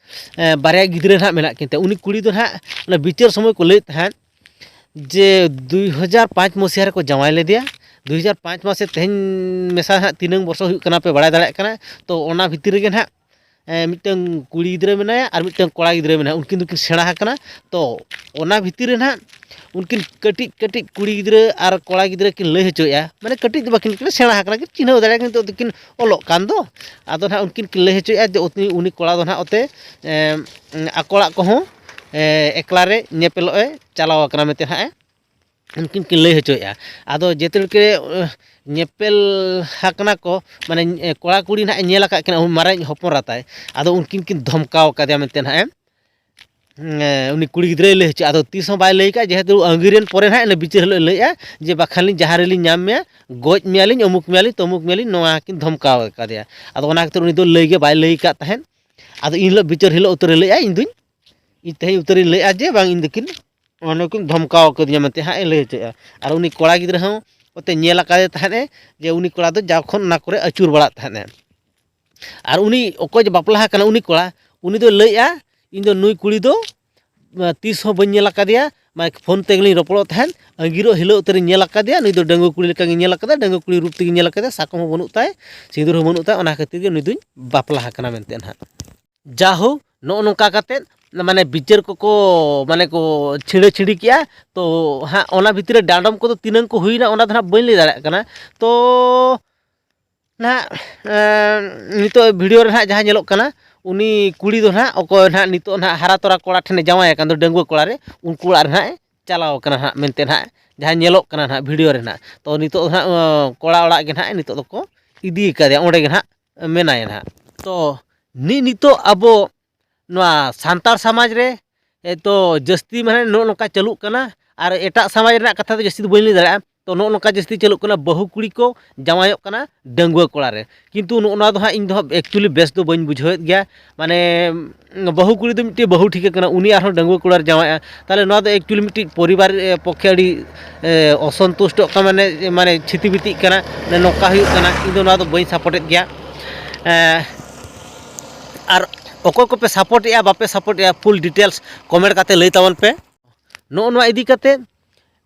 ᱮ, ᱵᱟᱨᱭᱟ ᱜᱤᱫᱽᱨᱟᱹ ᱱᱟᱦᱟᱜ ᱢᱮᱱᱟᱜ ᱠᱤᱱ ᱛᱟᱭᱟ᱾ ᱩᱱᱤ ᱠᱩᱲᱤ ᱫᱚ ᱱᱟᱦᱟᱜ ᱚᱱᱟ ᱵᱤᱪᱟᱹᱨ ᱥᱚᱢᱚᱭ ᱠᱚ ᱞᱟᱹᱭᱮᱫ ᱛᱟᱦᱮᱸᱫ ᱡᱮ ᱫᱩᱭ ᱦᱟᱡᱟᱨ ᱯᱟᱸᱪ ᱢᱟᱥᱤᱦᱟ ᱨᱮᱠᱚ ᱡᱟᱶᱟᱭ ᱞᱮᱫᱮᱭᱟ᱾ ᱫᱩᱭ ᱦᱟᱡᱟᱨ ᱯᱟᱸᱪ ᱢᱟᱥᱮ ᱛᱮᱦᱮᱧ ᱢᱮᱥᱟ ᱱᱟᱦᱟᱜ ᱛᱤᱱᱟᱹᱝ ᱵᱚᱨᱥᱚ ᱦᱩᱭᱩᱜ ᱠᱟᱱᱟ ᱯᱮ ᱵᱟᱲᱟᱭ ᱫᱟᱲᱮᱭᱟᱜ ᱠᱟᱱᱟ᱾ ᱛᱚ ᱚᱱᱟ ᱵᱷᱤᱛᱤᱨ ᱨᱮᱜᱮ ᱱᱟᱦᱟᱜ ᱮ, ᱢᱤᱫᱴᱟᱝ ᱠᱩᱲᱤ ᱜᱤᱫᱽᱨᱟᱹ ᱢᱮᱱᱟᱭᱟ ᱟᱨ ᱢᱤᱫᱴᱟᱝ ᱠᱚᱲᱟ ᱜᱤᱫᱽᱨᱟᱹ ᱢᱮᱱᱟᱭᱟ, ᱩᱱᱠᱤᱱ ᱫᱚᱠᱤᱱ ᱥᱮᱬᱟ ᱟᱠᱟᱱᱟ᱾ ᱛᱚ ᱚᱱᱟ ᱵᱷᱤᱛᱤᱨ ᱨᱮ ᱱᱟᱦᱟᱜ ᱩᱱᱠᱤᱱ ᱠᱟᱹᱴᱤᱡ ᱠᱟᱹᱴᱤᱡ ᱠᱩᱲᱤ ᱜᱤᱫᱽᱨᱟᱹ ᱟᱨ ᱠᱚᱲᱟ ᱜᱤᱫᱽᱨᱟᱹ ᱠᱤᱱ ᱞᱟᱹᱭ ᱦᱚᱪᱚᱭᱮᱫᱼᱟ, ᱢᱟᱱᱮ ᱠᱟᱹᱴᱤᱡ ᱫᱚ ᱵᱟᱹᱠᱤᱱ, ᱠᱤᱱ ᱥᱮᱬᱟ ᱟᱠᱟᱱᱟ, ᱠᱤᱱ ᱪᱤᱱᱦᱟᱹᱣ ᱫᱟᱲᱮᱭᱟᱜᱼᱟ, ᱠᱤᱱ ᱱᱤᱛᱚᱜ ᱫᱚᱠᱤᱱ ᱚᱞᱚᱜ ᱠᱟᱱ ᱫᱚ᱾ ᱟᱫᱚ ᱱᱟᱦᱟᱜ ᱩᱱᱠᱤᱱ ᱠᱤᱱ ᱞᱟᱹᱭ ᱦᱚᱪᱚᱭᱮᱫᱼᱟ ᱡᱮ ᱩᱱᱤ, ᱩᱱᱤ ᱠᱚᱲᱟ ᱫᱚ ᱱᱟᱦᱟᱜ ᱚᱛᱮ ᱮᱢ, ᱟᱠᱚ ᱚᱲᱟᱜ ᱠᱚᱦᱚᱸ ᱮ, ᱮᱠᱞᱟ ᱨᱮ ᱧᱮᱯᱮᱞᱚᱜ ᱮ ᱪᱟᱞᱟᱣ ᱟᱠᱟᱱᱟ ᱢᱮᱱᱛᱮ ᱱᱟᱦᱟᱜ ᱮ ᱩᱱᱠᱤᱱ ᱠᱤᱱ ᱞᱟᱹᱭ ᱦᱚᱪᱚᱭᱮᱫᱼᱟ᱾ ᱟᱫᱚ ᱡᱮᱛᱮ ᱦᱚᱲ ᱠᱤᱱ ᱧᱮᱯᱮᱞ ᱟᱠᱟᱱᱟ ᱠᱚ, ᱢᱟᱱᱮ ᱠᱚᱲᱟ ᱠᱩᱲᱤ ᱱᱟᱦᱟᱜ ᱮ ᱧᱮᱞ ᱟᱠᱟᱫ ᱠᱤᱱᱟ ᱢᱟᱨᱟᱝ ᱦᱚᱯᱚᱱ ᱮᱨᱟ ᱛᱟᱭ᱾ ᱟᱫᱚ ᱩᱱᱠᱤᱱ ᱠᱤᱱ ᱫᱷᱚᱢᱠᱟᱣ ᱟᱠᱟᱫᱮᱭᱟ ᱢᱮᱱᱛᱮ ᱱᱟᱦᱟᱜ ᱮ, ᱩᱱᱤ ᱠᱩᱲᱤ ᱜᱤᱫᱽᱨᱟᱹᱭ ᱞᱟᱹᱭ ᱦᱚᱪᱚᱭᱮᱫᱼᱟ᱾ ᱟᱫᱚ ᱛᱤᱥ ᱦᱚᱸ ᱵᱟᱭ ᱞᱟᱹᱭ ᱟᱠᱟᱫᱼᱟ, ᱡᱮᱦᱮᱛᱩ ᱟᱹᱜᱤᱨᱮᱱ ᱯᱚᱨᱮ ᱱᱟᱦᱟᱜ ᱤᱱᱟᱹ ᱵᱤᱪᱟᱹᱨ ᱦᱤᱞᱳᱜ ᱮ ᱞᱟᱹᱭᱮᱫᱼᱟ ᱡᱮ ᱵᱟᱠᱷᱟᱱ ᱞᱤᱧ ᱡᱟᱦᱟᱸ ᱨᱮᱞᱤᱧ ᱧᱟᱢ ᱢᱮᱭᱟ, ᱜᱚᱡ ᱢᱮᱭᱟᱞᱤᱧ, ᱚᱢᱩᱠ ᱢᱮᱭᱟᱞᱤᱧ, ᱛᱚᱢᱩᱠ ᱢᱮᱭᱟᱞᱤᱧ, ᱱᱚᱣᱟ ᱠᱤᱱ ᱫᱷᱚᱢᱠᱟᱣ ᱟᱠᱟᱫᱮᱭᱟ᱾ ᱟᱫᱚ ᱚᱱᱟ ᱠᱷᱟᱹᱛᱤᱨ ᱩᱱᱤ ᱫᱚ ᱞᱟᱹᱭ ᱜᱮ ᱵᱟᱭ ᱞᱟᱹᱭ ᱟᱠᱟᱫ ᱛᱟᱦᱮᱸᱫ᱾ ᱟᱫᱚ ᱤᱱ ᱦᱤᱞᱳᱜ ᱵᱤᱪᱟᱹᱨ ᱦᱤᱞᱳᱜ ᱩᱛᱟᱹᱨᱮ ᱞᱟᱹᱭᱮᱫᱼᱟ, ᱤᱧ ᱫᱩᱧ, ᱤᱧ ᱛᱮᱦᱮᱧ ᱩᱛᱟᱹᱨᱤᱧ ᱞᱟᱹᱭᱮᱫᱼᱟ ᱡᱮ ᱵᱟᱝ, ᱤᱧ ᱫᱚᱠᱤᱱ ᱚᱱᱮ ᱠᱤᱱ ᱫᱷᱚᱢᱠᱟᱣ ᱠᱟᱹᱫᱤᱧᱟ ᱢᱮᱱᱛᱮ ᱦᱟᱸᱜ ᱮ ᱞᱟᱹᱭ ᱦᱚᱪᱚᱭᱮᱫᱼᱟ᱾ ᱟᱨ ᱩᱱᱤ ᱠᱚᱲᱟ ᱜᱤᱫᱽᱨᱟᱹ ᱦᱚᱸ ᱚᱛᱮ ᱧᱮᱞ ᱟᱠᱟᱫᱮ ᱛᱟᱦᱮᱸᱫ ᱮ ᱡᱮ ᱩᱱᱤ ᱠᱚᱲᱟ ᱫᱚ ᱡᱟᱣ ᱠᱷᱚᱱ ᱚᱱᱟ ᱠᱚᱨᱮ ᱟᱹᱪᱩᱨ ᱵᱟᱲᱟᱜ ᱛᱟᱦᱮᱸᱫ ᱮ᱾ ᱟᱨ ᱩᱱᱤ ᱚᱠᱚᱭ ᱡᱮ ᱵᱟᱯᱞᱟ ᱟᱠᱟᱱᱟ ᱩᱱᱤ ᱠᱚᱲᱟ, ᱩᱱᱤ ᱫᱚᱭ ᱞᱟᱹᱭᱮᱫᱼᱟ, "ᱤᱧ ᱫᱚ ᱱᱩᱭ ᱠᱩᱲᱤ ᱫᱚ, ᱟ, ᱛᱤᱥ ᱦᱚᱸ ᱵᱟᱹᱧ ᱧᱮᱞ ᱟᱠᱟᱫᱮᱭᱟ, ᱢᱟᱱᱮ ᱯᱷᱳᱱ ᱛᱮᱜᱮᱞᱤᱧ ᱨᱚᱯᱚᱲᱚᱜ ᱛᱟᱦᱮᱸᱫ, ᱟᱹᱜᱤᱨᱚᱜ ᱦᱤᱞᱳᱜ ᱩᱛᱟᱹᱨᱤᱧ ᱧᱮᱞ ᱟᱠᱟᱫᱮᱭᱟ, ᱱᱩᱭ ᱫᱚ ᱰᱟᱺᱜᱩᱣᱟᱹ ᱠᱩᱲᱤ ᱞᱮᱠᱟᱜᱮ ᱧᱮᱞ ᱟᱠᱟᱫᱟ, ᱰᱟᱺᱜᱩᱣᱟᱹ ᱠᱩᱲᱤ ᱨᱩᱯ ᱛᱮᱜᱮ ᱧᱮᱞ ᱟᱠᱟᱫᱮᱭᱟ, ᱥᱟᱠᱚᱢ ᱦᱚᱸ ᱵᱟᱹᱱᱩᱜ ᱛᱟᱭ, ᱥᱤᱸᱫᱩᱨ ᱦᱚᱸ ᱵᱟᱹᱱᱩᱜ ᱛᱟᱭ, ᱚᱱᱟ ᱠᱷᱟᱹᱛᱤᱨ ᱜᱮ ᱱᱩᱭ ᱫᱚᱧ ᱵᱟᱯᱞᱟ ᱟᱠᱟᱱᱟ" ᱢᱮᱱᱛᱮ ᱱᱟᱦᱟᱜ᱾ ᱡᱟᱦᱳᱠ, ᱱᱚᱜᱼᱚ ᱱᱚᱝᱠᱟ ᱠᱟᱛᱮᱫ ᱢᱟᱱᱮ ᱵᱤᱪᱟᱹᱨ ᱠᱚᱠᱚ ᱢᱟᱱᱮ ᱠᱚ ᱪᱷᱤᱲᱟᱹ ᱪᱷᱤᱲᱤ ᱠᱮᱜᱼᱟ᱾ ᱛᱚ ᱦᱟᱸᱜ ᱚᱱᱟ ᱵᱷᱤᱛᱤᱨ ᱨᱮ ᱰᱟᱸᱰᱚᱢ ᱠᱚᱫᱚ ᱛᱤᱱᱟᱹᱝ ᱠᱚ ᱦᱩᱭᱱᱟ ᱚᱱᱟ ᱫᱚ ᱱᱟᱦᱟᱜ ᱵᱟᱹᱧ ᱞᱟᱹᱭ ᱫᱟᱲᱮᱭᱟᱜ ᱠᱟᱱᱟ᱾ ᱛᱚ ᱱᱟᱦᱟᱜ ᱮᱸ, ᱱᱤᱛᱚᱜ ᱵᱷᱤᱰᱤᱭᱳ ᱨᱮ ᱱᱟᱦᱟᱜ ᱡᱟᱦᱟᱸ ᱧᱮᱞᱚᱜ ᱠᱟᱱᱟ, ᱩᱱᱤ ᱠᱩᱲᱤ ᱫᱚ ᱱᱟᱦᱟᱜ ᱚᱠᱚᱭ ᱱᱟᱦᱟᱜ ᱱᱤᱛᱚᱜ ᱱᱟᱦᱟᱜ ᱦᱟᱨᱟ ᱛᱚᱨᱟ ᱠᱚᱲᱟ ᱴᱷᱮᱱᱮ ᱡᱟᱶᱟᱭ ᱟᱠᱟᱱ ᱫᱚ, ᱰᱟᱺᱜᱩᱣᱟᱹ ᱠᱚᱲᱟ ᱨᱮ, ᱩᱱᱠᱩ ᱚᱲᱟᱜ ᱨᱮ ᱱᱟᱦᱟᱜ ᱮ ᱪᱟᱞᱟᱣ ᱠᱟᱱᱟ ᱦᱟᱸᱜ ᱢᱮᱱᱛᱮ ᱦᱟᱸᱜ, ᱡᱟᱦᱟᱸ ᱧᱮᱞᱚᱜ ᱠᱟᱱᱟ ᱦᱟᱸᱜ ᱵᱷᱤᱰᱤᱭᱳ ᱨᱮ ᱦᱟᱸᱜ᱾ ᱛᱚ ᱱᱤᱛᱚᱜ ᱫᱚ ᱦᱟᱸᱜ ᱠᱚᱲᱟ ᱚᱲᱟᱜ ᱜᱮ ᱦᱟᱸᱜ ᱱᱤᱛᱚᱜ ᱫᱚᱠᱚ ᱤᱫᱤ ᱠᱟᱫᱮᱭᱟ, ᱚᱸᱰᱮ ᱜᱮ ᱦᱟᱸᱜ ᱢᱮᱱᱟᱭᱟ ᱦᱟᱸᱜ᱾ ᱛᱚ ᱱᱤ- ᱱᱤᱛᱚᱜ ᱟᱵᱚ ᱱᱚᱣᱟ ᱥᱟᱱᱛᱟᱲ ᱥᱚᱢᱟᱡᱽ ᱨᱮ ᱮ, ᱛᱚ ᱡᱟᱹᱥᱛᱤ ᱢᱟᱱᱮ ᱱᱚᱜᱼᱚ ᱱᱚᱝᱠᱟ ᱪᱟᱹᱞᱩᱜ ᱠᱟᱱᱟ᱾ ᱟᱨ ᱮᱴᱟᱜ ᱥᱚᱢᱟᱡᱽ ᱨᱮᱱᱟᱜ ᱠᱟᱛᱷᱟ ᱫᱚ ᱡᱟᱹᱥᱛᱤ ᱫᱚ ᱵᱟᱹᱧ ᱞᱟᱹᱭ ᱫᱟᱲᱮᱭᱟᱜᱼᱟ᱾ ᱛᱚ ᱱᱚᱜᱼᱚ ᱱᱚᱝᱠᱟ ᱡᱟᱹᱥᱛᱤ ᱪᱟᱹᱞᱩᱜ ᱠᱟᱱᱟ, ᱵᱟᱹᱦᱩ ᱠᱩᱲᱤ ᱠᱚ ᱡᱟᱶᱟᱭᱚᱜ ᱠᱟᱱᱟ ᱰᱟᱺᱜᱩᱣᱟᱹ ᱠᱚᱲᱟ ᱨᱮ᱾ ᱠᱤᱱᱛᱩ ᱱᱚᱜᱼᱚ ᱱᱚᱣᱟ ᱫᱚ ᱦᱟᱸᱜ ᱤᱧ ᱫᱚ ᱦᱟᱸᱜ actually ᱵᱮᱥ ᱫᱚ ᱵᱟᱹᱧ ᱵᱩᱡᱷᱟᱹᱣᱮᱫ ᱜᱮᱭᱟ᱾ ᱢᱟᱱᱮ ᱵᱟᱹᱦᱩ ᱠᱩᱲᱤ ᱫᱚ ᱢᱤᱫᱴᱮᱱ ᱵᱟᱹᱦᱩ ᱴᱷᱤᱠᱟᱹ ᱠᱟᱱᱟ, ᱩᱱᱤ ᱟᱨᱦᱚᱸ ᱰᱟᱺᱜᱩᱣᱟᱹ ᱠᱚᱲᱟ ᱨᱮ ᱡᱟᱶᱟᱭᱚᱜᱼᱟ᱾ ᱛᱟᱦᱚᱞᱮ ᱱᱚᱣᱟ ᱫᱚ actually ᱢᱤᱫᱴᱤᱡ ᱯᱚᱨᱤᱵᱟᱨ ᱮ, ᱯᱚᱠᱠᱷᱮ ᱟᱹᱰᱤ ᱮ, ᱚᱥᱚᱱᱛᱩᱥᱴᱚᱜ ᱠᱟᱱᱟ, ᱢᱟᱱᱮ ᱢᱟᱱᱮ ᱪᱷᱤᱛᱤ ᱵᱤᱛᱤᱜ ᱠᱟᱱᱟ, ᱢᱟᱱᱮ ᱱᱚᱝᱠᱟ ᱦᱩᱭᱩᱜ ᱠᱟᱱᱟ᱾ ᱤᱧ ᱫᱚ ᱱᱚᱣᱟ ᱫᱚ ᱵᱟᱹᱧ ᱥᱟᱯᱳᱨᱴᱮᱫ ᱜᱮᱭᱟ᱾ ᱮ, ᱟᱨ ᱚᱠᱚᱭ ᱠᱚᱯᱮ ᱥᱟᱯᱳᱨᱴᱮᱜᱼᱟ, ᱵᱟᱯᱮ ᱥᱟᱯᱳᱨᱴᱮᱜᱼᱟ, ᱯᱷᱩᱞ ᱰᱤᱴᱮᱞᱥ ᱠᱚᱢᱮᱱᱴ ᱠᱟᱛᱮ ᱞᱟᱹᱭ ᱛᱟᱵᱚᱱ ᱯᱮ᱾ ᱱᱚᱜᱼᱚ ᱱᱚᱣᱟ ᱤᱫᱤ ᱠᱟᱛᱮ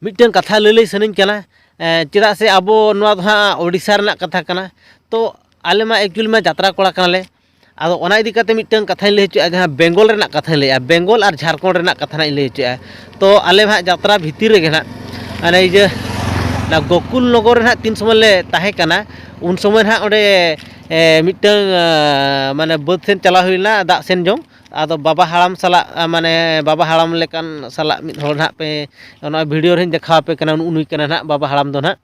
ᱢᱤᱫᱴᱟᱝ ᱠᱟᱛᱷᱟ ᱞᱟᱹᱞᱟᱹᱭ ᱥᱟᱱᱟᱧ ᱠᱟᱱᱟ᱾ ᱮᱸ, ᱪᱮᱫᱟᱜ ᱥᱮ ᱟᱵᱚ ᱱᱚᱣᱟ ᱫᱚ ᱦᱟᱸᱜ ᱳᱰᱤᱥᱟ ᱨᱮᱱᱟᱜ ᱠᱟᱛᱷᱟ ᱠᱟᱱᱟ᱾ ᱛᱚ ᱟᱞᱮ ᱢᱟ actually ᱢᱟ ᱡᱟᱛᱨᱟ ᱠᱚᱲᱟ ᱠᱟᱱᱟᱞᱮ᱾ ᱟᱫᱚ ᱚᱱᱟ ᱤᱫᱤ ᱠᱟᱛᱮ ᱢᱤᱫᱴᱟᱝ ᱠᱟᱛᱷᱟᱧ ᱞᱟᱹᱭ ᱦᱚᱪᱚᱭᱮᱫᱼᱟ, ᱡᱟᱦᱟᱸ ᱵᱮᱝᱜᱚᱞ ᱨᱮᱱᱟᱜ ᱠᱟᱛᱷᱟᱧ ᱞᱟᱹᱭᱮᱫᱼᱟ, ᱵᱮᱝᱜᱚᱞ ᱟᱨ ᱡᱷᱟᱲᱠᱷᱚᱸᱰ ᱨᱮᱱᱟᱜ ᱠᱟᱛᱷᱟ ᱦᱟᱸᱜ ᱤᱧ ᱞᱟᱹᱭ ᱦᱚᱪᱚᱭᱮᱫᱼᱟ᱾ ᱛᱚ ᱟᱞᱮ ᱢᱟ ᱦᱟᱸᱜ ᱡᱟᱛᱨᱟ ᱵᱷᱤᱛᱤᱨ ᱨᱮᱜᱮ ᱦᱟᱸᱜ ᱚᱱᱮ ᱤᱭᱟᱹ ᱚᱱᱟ ᱜᱳᱠᱩᱞ ᱱᱚᱜᱚᱨ ᱨᱮ ᱦᱟᱸᱜ ᱛᱤᱱ ᱥᱚᱢᱚᱭ ᱞᱮ ᱛᱟᱦᱮᱸ ᱠᱟᱱᱟ, ᱩᱱ ᱥᱚᱢᱚᱭ ᱦᱟᱸᱜ ᱚᱸᱰᱮ ᱮ, ᱢᱤᱫᱴᱟᱝ ᱮ, ᱢᱟᱱᱮ ᱵᱟᱹᱫᱽ ᱥᱮᱫ ᱪᱟᱞᱟᱣ ᱦᱩᱭ ᱞᱮᱱᱟ ᱫᱟᱜ ᱥᱮᱱ ᱡᱚᱝ᱾ ᱟᱫᱚ ᱵᱟᱵᱟ ᱦᱟᱲᱟᱢ ᱥᱟᱞᱟᱜ ᱮ, ᱢᱟᱱᱮ ᱵᱟᱵᱟ ᱦᱟᱲᱟᱢ ᱞᱮᱠᱟᱱ ᱥᱟᱞᱟᱜ ᱢᱤᱫ ᱦᱚᱲ ᱱᱟᱦᱟᱜ ᱯᱮ, ᱱᱚᱣᱟ ᱵᱷᱤᱰᱤᱭᱳ ᱨᱮᱧ ᱫᱮᱠᱷᱟᱣ ᱟᱯᱮ ᱠᱟᱱᱟ, ᱱᱩᱜᱼᱩ ᱱᱩᱭ ᱠᱟᱱᱟ ᱱᱟᱦᱟᱜ ᱵᱟᱵᱟ ᱦᱟᱲᱟᱢ ᱫᱚ ᱱᱟᱦᱟᱜ᱾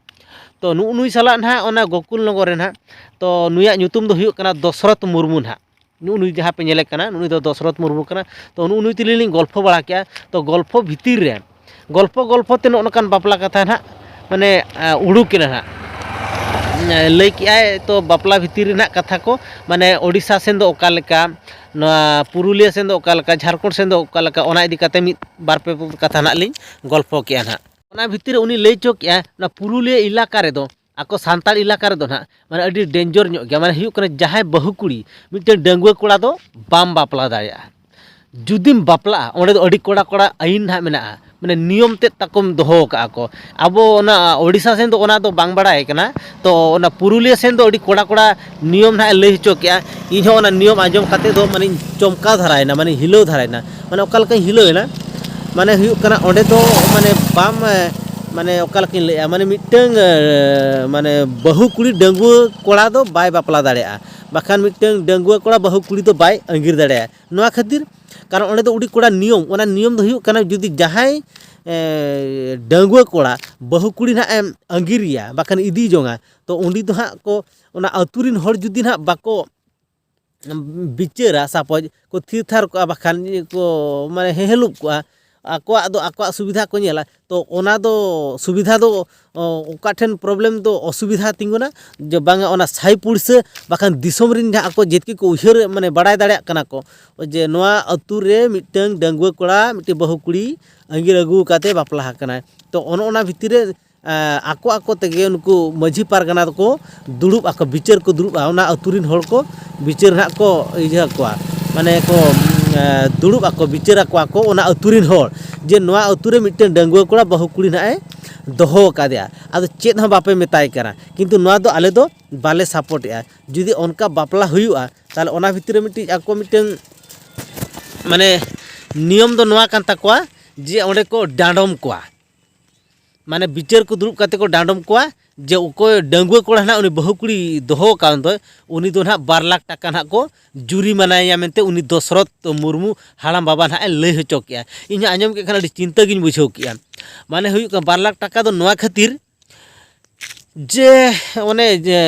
ᱛᱚ ᱱᱩᱜᱼᱩ ᱱᱩᱭ ᱥᱟᱞᱟᱜ ᱱᱟᱦᱟᱜ ᱚᱱᱟ ᱜᱳᱠᱩᱞ ᱱᱚᱜᱚᱨ ᱨᱮ ᱱᱟᱦᱟᱜ, ᱛᱚ ᱱᱩᱭᱟᱜ ᱧᱩᱛᱩᱢ ᱫᱚ ᱦᱩᱭᱩᱜ ᱠᱟᱱᱟ ᱫᱚᱥᱨᱚᱛᱷ ᱢᱩᱨᱢᱩ ᱱᱟᱦᱟᱜ᱾ ᱱᱩᱜᱼᱩ ᱱᱩᱭ ᱡᱟᱦᱟᱸ ᱯᱮ ᱧᱮᱞᱮ ᱠᱟᱱᱟ, ᱱᱩᱜᱼᱩ ᱱᱩᱭ ᱫᱚ ᱫᱚᱥᱨᱚᱛᱷ ᱢᱩᱨᱢᱩ ᱠᱟᱱᱟ᱾ ᱛᱚ ᱱᱩᱜᱼᱩ ᱱᱩᱭ ᱛᱩᱞᱩᱡ ᱞᱤᱧ ᱜᱚᱞᱯᱷᱚ ᱵᱟᱲᱟ ᱠᱮᱜᱼᱟ᱾ ᱛᱚ ᱜᱚᱞᱯᱷᱚ ᱵᱷᱤᱛᱤᱨ ᱨᱮ, ᱜᱚᱞᱯᱷᱚ ᱜᱚᱞᱯᱷᱚ ᱛᱮ ᱱᱚᱜᱼᱚ ᱱᱚᱝᱠᱟᱱ ᱵᱟᱯᱞᱟ ᱠᱟᱛᱷᱟ ᱱᱟᱦᱟᱜ, ᱢᱟᱱᱮ ᱮ, ᱩᱰᱩᱠ ᱮᱱᱟ ᱱᱟᱦᱟᱜ᱾ ᱮ, ᱞᱟᱹᱭ ᱠᱮᱜᱼᱟᱭ ᱛᱚ ᱵᱟᱯᱞᱟ ᱵᱷᱤᱛᱤᱨ ᱨᱮ ᱱᱟᱦᱟᱜ ᱠᱟᱛᱷᱟ ᱠᱚ, ᱢᱟᱱᱮ ᱳᱰᱤᱥᱟ ᱥᱮᱱ ᱫᱚ ᱚᱠᱟ ᱞᱮᱠᱟ, ᱱᱚᱣᱟ ᱯᱩᱨᱩᱞᱤᱭᱟᱹ ᱥᱮᱱ ᱫᱚ ᱚᱠᱟ ᱞᱮᱠᱟ, ᱡᱷᱟᱲᱠᱷᱚᱸᱰ ᱥᱮᱱ ᱫᱚ ᱚᱠᱟ ᱞᱮᱠᱟ, ᱚᱱᱟ ᱤᱫᱤ ᱠᱟᱛᱮ ᱢᱤᱫ ᱵᱟᱨ ᱯᱮ ᱠᱟᱛᱷᱟ ᱱᱟᱦᱟᱜ ᱞᱤᱧ ᱜᱚᱞᱯᱷᱚ ᱠᱮᱜᱼᱟ ᱱᱟᱦᱟᱜ᱾ ᱚᱱᱟ ᱵᱷᱤᱛᱤᱨ ᱨᱮ ᱩᱱᱤ ᱞᱟᱹᱭ ᱦᱚᱪᱚ ᱠᱮᱜᱼᱟ, ᱚᱱᱟ ᱯᱩᱨᱩᱞᱤᱭᱟᱹ ᱮᱞᱟᱠᱟ ᱨᱮᱫᱚ, ᱟᱠᱚ ᱥᱟᱱᱛᱟᱲ ᱮᱞᱟᱠᱟ ᱨᱮᱫᱚ ᱱᱟᱦᱟᱜ ᱢᱟᱱᱮ ᱟᱹᱰᱤ ᱰᱮᱧᱡᱚᱨ ᱧᱚᱜ ᱜᱮᱭᱟ᱾ ᱢᱟᱱᱮ ᱦᱩᱭᱩᱜ ᱠᱟᱱᱟ, ᱡᱟᱦᱟᱸᱭ ᱵᱟᱹᱦᱩ ᱠᱩᱲᱤ ᱢᱤᱫᱴᱮᱱ ᱰᱟᱺᱜᱩᱣᱟᱹ ᱠᱚᱲᱟ ᱫᱚ ᱵᱟᱢ ᱵᱟᱯᱞᱟ ᱫᱟᱲᱮᱭᱟᱜᱼᱟ᱾ ᱡᱩᱫᱤᱢ ᱵᱟᱯᱞᱟᱜᱼᱟ, ᱚᱸᱰᱮ ᱫᱚ ᱟᱹᱰᱤ ᱠᱚᱲᱟ ᱠᱚᱲᱟ ᱟᱹᱭᱤᱱ ᱱᱟᱦᱟᱜ ᱢᱮᱱᱟᱜᱼᱟ, ᱢᱟᱱᱮ ᱱᱤᱭᱚᱢ ᱛᱮᱫ ᱛᱟᱠᱚᱢ ᱫᱚᱦᱚ ᱟᱠᱟᱫᱼᱟ ᱠᱚ᱾ ᱟᱵᱚ ᱚᱱᱟ ᱳᱰᱤᱥᱟ ᱥᱮᱱ ᱫᱚ ᱚᱱᱟ ᱫᱚ ᱵᱟᱝ ᱵᱟᱲᱟᱭ ᱠᱟᱱᱟ, ᱛᱚ ᱚᱱᱟ ᱯᱩᱨᱩᱞᱤᱭᱟᱹ ᱥᱮᱱ ᱫᱚ ᱟᱹᱰᱤ ᱠᱚᱲᱟ ᱠᱚᱲᱟ ᱱᱤᱭᱚᱢ ᱱᱟᱦᱟᱜ ᱮ ᱞᱟᱹᱭ ᱦᱚᱪᱚ ᱠᱮᱜᱼᱟ᱾ ᱤᱧ ᱦᱚᱸ ᱚᱱᱟ ᱱᱤᱭᱚᱢ ᱟᱸᱡᱚᱢ ᱠᱟᱛᱮ ᱫᱚ ᱢᱟᱱᱮᱧ ᱪᱚᱢᱠᱟᱣ ᱫᱷᱟᱨᱟᱭᱮᱱᱟ, ᱢᱟᱱᱮᱧ ᱦᱤᱞᱟᱹᱣ ᱫᱷᱟᱨᱟᱭᱮᱱᱟ᱾ ᱢᱟᱱᱮ ᱚᱠᱟ ᱞᱮᱠᱟᱧ ᱦᱤᱞᱟᱹᱣ ᱮᱱᱟ, ᱢᱟᱱᱮ ᱦᱩᱭᱩᱜ ᱠᱟᱱᱟ ᱚᱸᱰᱮ ᱫᱚ ᱢᱟᱱᱮ ᱵᱟᱢ, ᱢᱟᱱᱮ ᱚᱠᱟ ᱞᱮᱠᱟᱧ ᱞᱟᱹᱭᱟ, ᱢᱟᱱᱮ ᱢᱤᱫᱴᱟᱹᱝ ᱮ, ᱢᱟᱱᱮ ᱵᱟᱹᱦᱩ ᱠᱩᱲᱤ ᱰᱟᱺᱜᱩᱣᱟᱹ ᱠᱚᱲᱟ ᱫᱚ ᱵᱟᱭ ᱵᱟᱯᱞᱟ ᱫᱟᱲᱮᱭᱟᱜᱼᱟ, ᱵᱟᱠᱷᱟᱱ ᱢᱤᱫᱴᱟᱹᱝ ᱰᱟᱺᱜᱩᱣᱟᱹ ᱠᱚᱲᱟ ᱵᱟᱹᱦᱩ ᱠᱩᱲᱤ ᱫᱚ ᱵᱟᱭ ᱟᱸᱜᱤᱨ ᱫᱟᱲᱮᱭᱟᱜᱼᱟ᱾ ᱱᱚᱣᱟ ᱠᱷᱟᱹᱛᱤᱨ, ᱠᱟᱨᱚᱱ ᱚᱸᱰᱮ ᱫᱚ ᱟᱹᱰᱤ ᱠᱚᱲᱟ ᱱᱤᱭᱚᱢ, ᱚᱱᱟ ᱱᱤᱭᱚᱢ ᱫᱚ ᱦᱩᱭᱩᱜ ᱠᱟᱱᱟ ᱡᱩᱫᱤ ᱡᱟᱦᱟᱸᱭ ᱰᱟᱺᱜᱩᱣᱟᱹ ᱠᱚᱲᱟ ᱵᱟᱹᱦᱩ ᱠᱩᱲᱤ ᱱᱟᱦᱟᱜ ᱮᱢ ᱟᱸᱜᱤᱨᱮᱭᱟ, ᱵᱟᱠᱷᱟᱱ ᱤᱫᱤ ᱡᱚᱝᱟ, ᱛᱚ ᱩᱱᱤ ᱫᱚ ᱦᱟᱸᱜ ᱠᱚ, ᱚᱱᱟ ᱟᱹᱛᱩ ᱨᱤᱱ ᱦᱚᱲ ᱡᱩᱫᱤ ᱱᱟᱦᱟᱜ ᱵᱟᱠᱚ ᱵᱤᱪᱟᱹᱨᱟ, ᱥᱟᱯᱳᱡᱽ ᱠᱚ ᱛᱷᱤᱨ ᱛᱷᱟᱨ ᱠᱚᱜᱼᱟ, ᱵᱟᱠᱷᱟᱱ ᱠᱚ ᱢᱟᱱᱮ ᱦᱮᱦᱮᱞᱩᱵ ᱠᱚᱜᱼᱟ, ᱟᱠᱚᱣᱟᱜ ᱫᱚ ᱟᱠᱚᱣᱟᱜ ᱥᱩᱵᱤᱫᱷᱟ ᱠᱚ ᱧᱮᱞᱟ᱾ ᱛᱚ ᱚᱱᱟ ᱫᱚ ᱥᱩᱵᱤᱫᱷᱟ ᱫᱚ, ᱚ, ᱚᱠᱟ ᱴᱷᱮᱱ ᱯᱨᱚᱵᱞᱮᱢ ᱫᱚ ᱚᱥᱩᱵᱤᱫᱷᱟ ᱛᱤᱸᱜᱩᱱᱟ, ᱡᱮ ᱵᱟᱝᱟ ᱚᱱᱟ ᱥᱟᱭ ᱯᱩᱲᱥᱟᱹ ᱵᱟᱠᱷᱟᱱ ᱫᱤᱥᱚᱢ ᱨᱤᱱ ᱡᱟᱦᱟᱸ ᱟᱠᱚ ᱡᱮᱛᱠᱮ ᱠᱚ ᱩᱭᱦᱟᱹᱨ ᱢᱟᱱᱮ ᱵᱟᱲᱟᱭ ᱫᱟᱲᱮᱭᱟᱜ ᱠᱟᱱᱟ ᱠᱚ ᱡᱮ ᱱᱚᱣᱟ ᱟᱹᱛᱩ ᱨᱮ ᱢᱤᱫᱴᱟᱹᱝ ᱰᱟᱺᱜᱩᱣᱟᱹ ᱠᱚᱲᱟ ᱢᱤᱫᱴᱤᱡ ᱵᱟᱹᱦᱩ ᱠᱩᱲᱤ ᱟᱸᱜᱤᱨ ᱟᱹᱜᱩ ᱠᱟᱛᱮ ᱵᱟᱯᱞᱟ ᱟᱠᱟᱱᱟᱭ᱾ ᱛᱚ ᱚᱱ ᱚᱱᱟ ᱵᱷᱤᱛᱤᱨ ᱨᱮ ᱟᱠᱚ ᱟᱠᱚ ᱛᱮᱜᱮ ᱱᱩᱠᱩ ᱢᱟᱹᱡᱷᱤ ᱯᱟᱨᱜᱟᱱᱟ ᱫᱚᱠᱚ ᱫᱩᱲᱩᱵ ᱟᱠᱚ, ᱵᱤᱪᱟᱹᱨ ᱠᱚ ᱫᱩᱲᱩᱵᱼᱟ᱾ ᱚᱱᱟ ᱟᱹᱛᱩ ᱨᱤᱱ ᱦᱚᱲ ᱠᱚ ᱵᱤᱪᱟᱹᱨ ᱱᱟᱦᱟᱜ ᱠᱚ ᱤᱭᱟᱹ ᱠᱚᱣᱟ, ᱢᱟᱱᱮ ᱠᱚ ᱫᱩᱲᱩᱵ ᱟᱠᱚ, ᱵᱤᱪᱟᱹᱨ ᱟᱠᱚᱣᱟ ᱠᱚ ᱚᱱᱟ ᱟᱹᱛᱩ ᱨᱤᱱ ᱦᱚᱲ ᱡᱮ ᱱᱚᱣᱟ ᱟᱹᱛᱩ ᱨᱮ ᱢᱤᱫᱴᱟᱹᱝ ᱰᱟᱺᱜᱩᱣᱟᱹ ᱠᱚᱲᱟ ᱵᱟᱹᱦᱩ ᱠᱩᱲᱤ ᱱᱟᱦᱟᱜ ᱮ ᱫᱚᱦᱚ ᱟᱠᱟᱫᱮᱭᱟ, ᱟᱫᱚ ᱪᱮᱫ ᱦᱚᱸ ᱵᱟᱯᱮ ᱢᱮᱛᱟᱭ ᱠᱟᱱᱟ, ᱠᱤᱱᱛᱩ ᱱᱚᱣᱟ ᱫᱚ ᱟᱞᱮ ᱫᱚ ᱵᱟᱞᱮ ᱥᱟᱯᱳᱨᱴᱮᱜᱼᱟ᱾ ᱡᱩᱫᱤ ᱚᱱᱠᱟ ᱵᱟᱯᱞᱟ ᱦᱩᱭᱩᱜᱼᱟ, ᱛᱟᱦᱚᱞᱮ ᱚᱱᱟ ᱵᱷᱤᱛᱤᱨ ᱨᱮ ᱢᱤᱫᱴᱤᱡ ᱟᱠᱚ ᱢᱤᱫᱴᱟᱹᱝ ᱢᱟᱱᱮ ᱱᱤᱭᱚᱢ ᱫᱚ ᱱᱚᱣᱟ ᱠᱟᱱ ᱛᱟᱠᱚᱣᱟ ᱡᱮ ᱚᱸᱰᱮ ᱠᱚ ᱰᱟᱸᱰᱚᱢ ᱠᱚᱣᱟ, ᱢᱟᱱᱮ ᱵᱤᱪᱟᱹᱨ ᱠᱚ ᱫᱩᱲᱩᱵ ᱠᱟᱛᱮ ᱠᱚ ᱰᱟᱸᱰᱚᱢ ᱠᱚᱣᱟ ᱡᱮ ᱚᱠᱚᱭ ᱰᱟᱺᱜᱩᱣᱟᱹ ᱠᱚᱲᱟ ᱱᱟᱦᱟᱜ ᱩᱱᱤ ᱵᱟᱹᱦᱩ ᱠᱩᱲᱤ ᱫᱚᱦᱚ ᱟᱠᱟᱱ ᱫᱚᱭ, ᱩᱱᱤ ᱫᱚ ᱱᱟᱦᱟᱜ ᱵᱟᱨ ᱞᱟᱠᱷ ᱴᱟᱠᱟ ᱱᱟᱦᱟᱜ ᱠᱚ ᱡᱩᱨᱤᱢᱟᱱᱟᱭᱮᱭᱟ ᱢᱮᱱᱛᱮ ᱩᱱᱤ ᱫᱚᱥᱨᱚᱛ ᱢᱩᱨᱢᱩ ᱦᱟᱲᱟᱢ ᱵᱟᱵᱟ ᱱᱟᱦᱟᱜ ᱮ ᱞᱟᱹᱭ ᱦᱚᱪᱚ ᱠᱮᱜᱼᱟ᱾ ᱤᱧ ᱦᱚᱸ ᱟᱸᱡᱚᱢ ᱠᱮᱫ ᱠᱷᱟᱱ ᱟᱹᱰᱤ ᱪᱤᱱᱛᱟᱹ ᱜᱤᱧ ᱵᱩᱡᱷᱟᱹᱣ ᱠᱮᱜᱼᱟ᱾ ᱢᱟᱱᱮ ᱦᱩᱭᱩᱜ ᱠᱟᱱᱟ ᱵᱟᱨ ᱞᱟᱠᱷ ᱴᱟᱠᱟ ᱫᱚ ᱱᱚᱣᱟ ᱠᱷᱟᱹᱛᱤᱨ ᱡᱮ ᱚᱱᱮ ᱡᱮ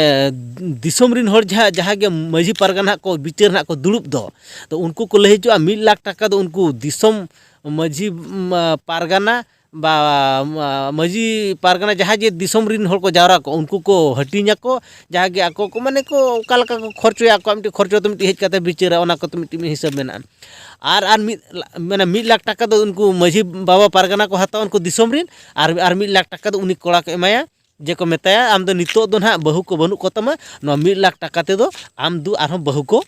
ᱫᱤᱥᱚᱢ ᱨᱤᱱ ᱦᱚᱲ ᱡᱟᱦᱟᱸ, ᱡᱟᱦᱟᱸ ᱜᱮ ᱢᱟᱹᱡᱷᱤ ᱯᱟᱨᱜᱟᱱᱟ ᱦᱟᱸᱜ ᱠᱚ ᱵᱤᱪᱟᱹᱨ ᱦᱟᱸᱜ ᱠᱚ ᱫᱩᱲᱩᱵ ᱫᱚ, ᱛᱚ ᱩᱱᱠᱩ ᱠᱚ ᱞᱟᱹᱭ ᱦᱚᱪᱚᱜᱼᱟ ᱢᱤᱫ ᱞᱟᱠᱷ ᱴᱟᱠᱟ ᱫᱚ ᱩᱱᱠᱩ ᱫᱤᱥᱚᱢ ᱢᱟᱹᱡᱷᱤ, ᱢᱟ, ᱯᱟᱨᱜᱟᱱᱟ ᱵᱟ, ᱢᱟ, ᱢᱟᱹᱡᱷᱤ ᱯᱟᱨᱜᱟᱱᱟ ᱡᱟᱦᱟᱸ ᱡᱮ ᱫᱤᱥᱚᱢ ᱨᱤᱱ ᱦᱚᱲ ᱠᱚ ᱡᱟᱣᱨᱟ ᱠᱚ, ᱩᱱᱠᱩ ᱠᱚ ᱦᱟᱹᱴᱤᱧ ᱟᱠᱚ, ᱡᱟᱦᱟᱸ ᱜᱮ ᱟᱠᱚ ᱠᱚ ᱢᱟᱱᱮ ᱠᱚ ᱚᱠᱟ ᱞᱮᱠᱟ ᱠᱚ ᱠᱷᱚᱨᱪᱚᱭᱟ, ᱟᱠᱚᱣᱟᱜ ᱢᱤᱫᱴᱤᱡ ᱠᱷᱚᱨᱪᱚ ᱛᱚ ᱢᱤᱫᱴᱤᱡ ᱦᱮᱡ ᱠᱟᱛᱮ ᱵᱤᱪᱟᱹᱨᱟ, ᱚᱱᱟ ᱠᱚ ᱛᱚ ᱢᱤᱫᱴᱤᱡ ᱦᱤᱥᱟᱹᱵ ᱢᱮᱱᱟᱜᱼᱟ᱾ ᱟᱨ, ᱟᱨ ᱢᱤᱫ ᱞᱟ-, ᱢᱟᱱᱮ ᱢᱤᱫ ᱞᱟᱠᱷ ᱴᱟᱠᱟ ᱫᱚ ᱩᱱᱠᱩ ᱢᱟᱹᱡᱷᱤ ᱵᱟᱵᱟ ᱯᱟᱨᱜᱟᱱᱟ ᱠᱚ ᱦᱟᱛᱟᱣᱟ ᱩᱱᱠᱩ ᱫᱤᱥᱚᱢ ᱨᱤᱱ, ᱟᱨ, ᱟᱨ ᱢᱤᱫ ᱞᱟᱠᱷ ᱴᱟᱠᱟ ᱫᱚ ᱩᱱᱤ ᱠᱚᱲᱟ ᱠᱚ ᱮᱢᱟᱭᱟ, ᱡᱮ ᱠᱚ ᱢᱮᱛᱟᱭᱟ, "ᱟᱢ ᱫᱚ ᱱᱤᱛᱚᱜ ᱫᱚ ᱱᱟᱦᱟᱜ ᱵᱟᱹᱦᱩ ᱠᱚ ᱵᱟᱹᱱᱩᱜ ᱠᱚ ᱛᱟᱢᱟ, ᱱᱚᱣᱟ ᱢᱤᱫ ᱞᱟᱠᱷ ᱴᱟᱠᱟ ᱛᱮᱫᱚ ᱟᱢ ᱫᱩ ᱟᱨᱦᱚᱸ ᱵᱟᱹᱦᱩ ᱠᱚ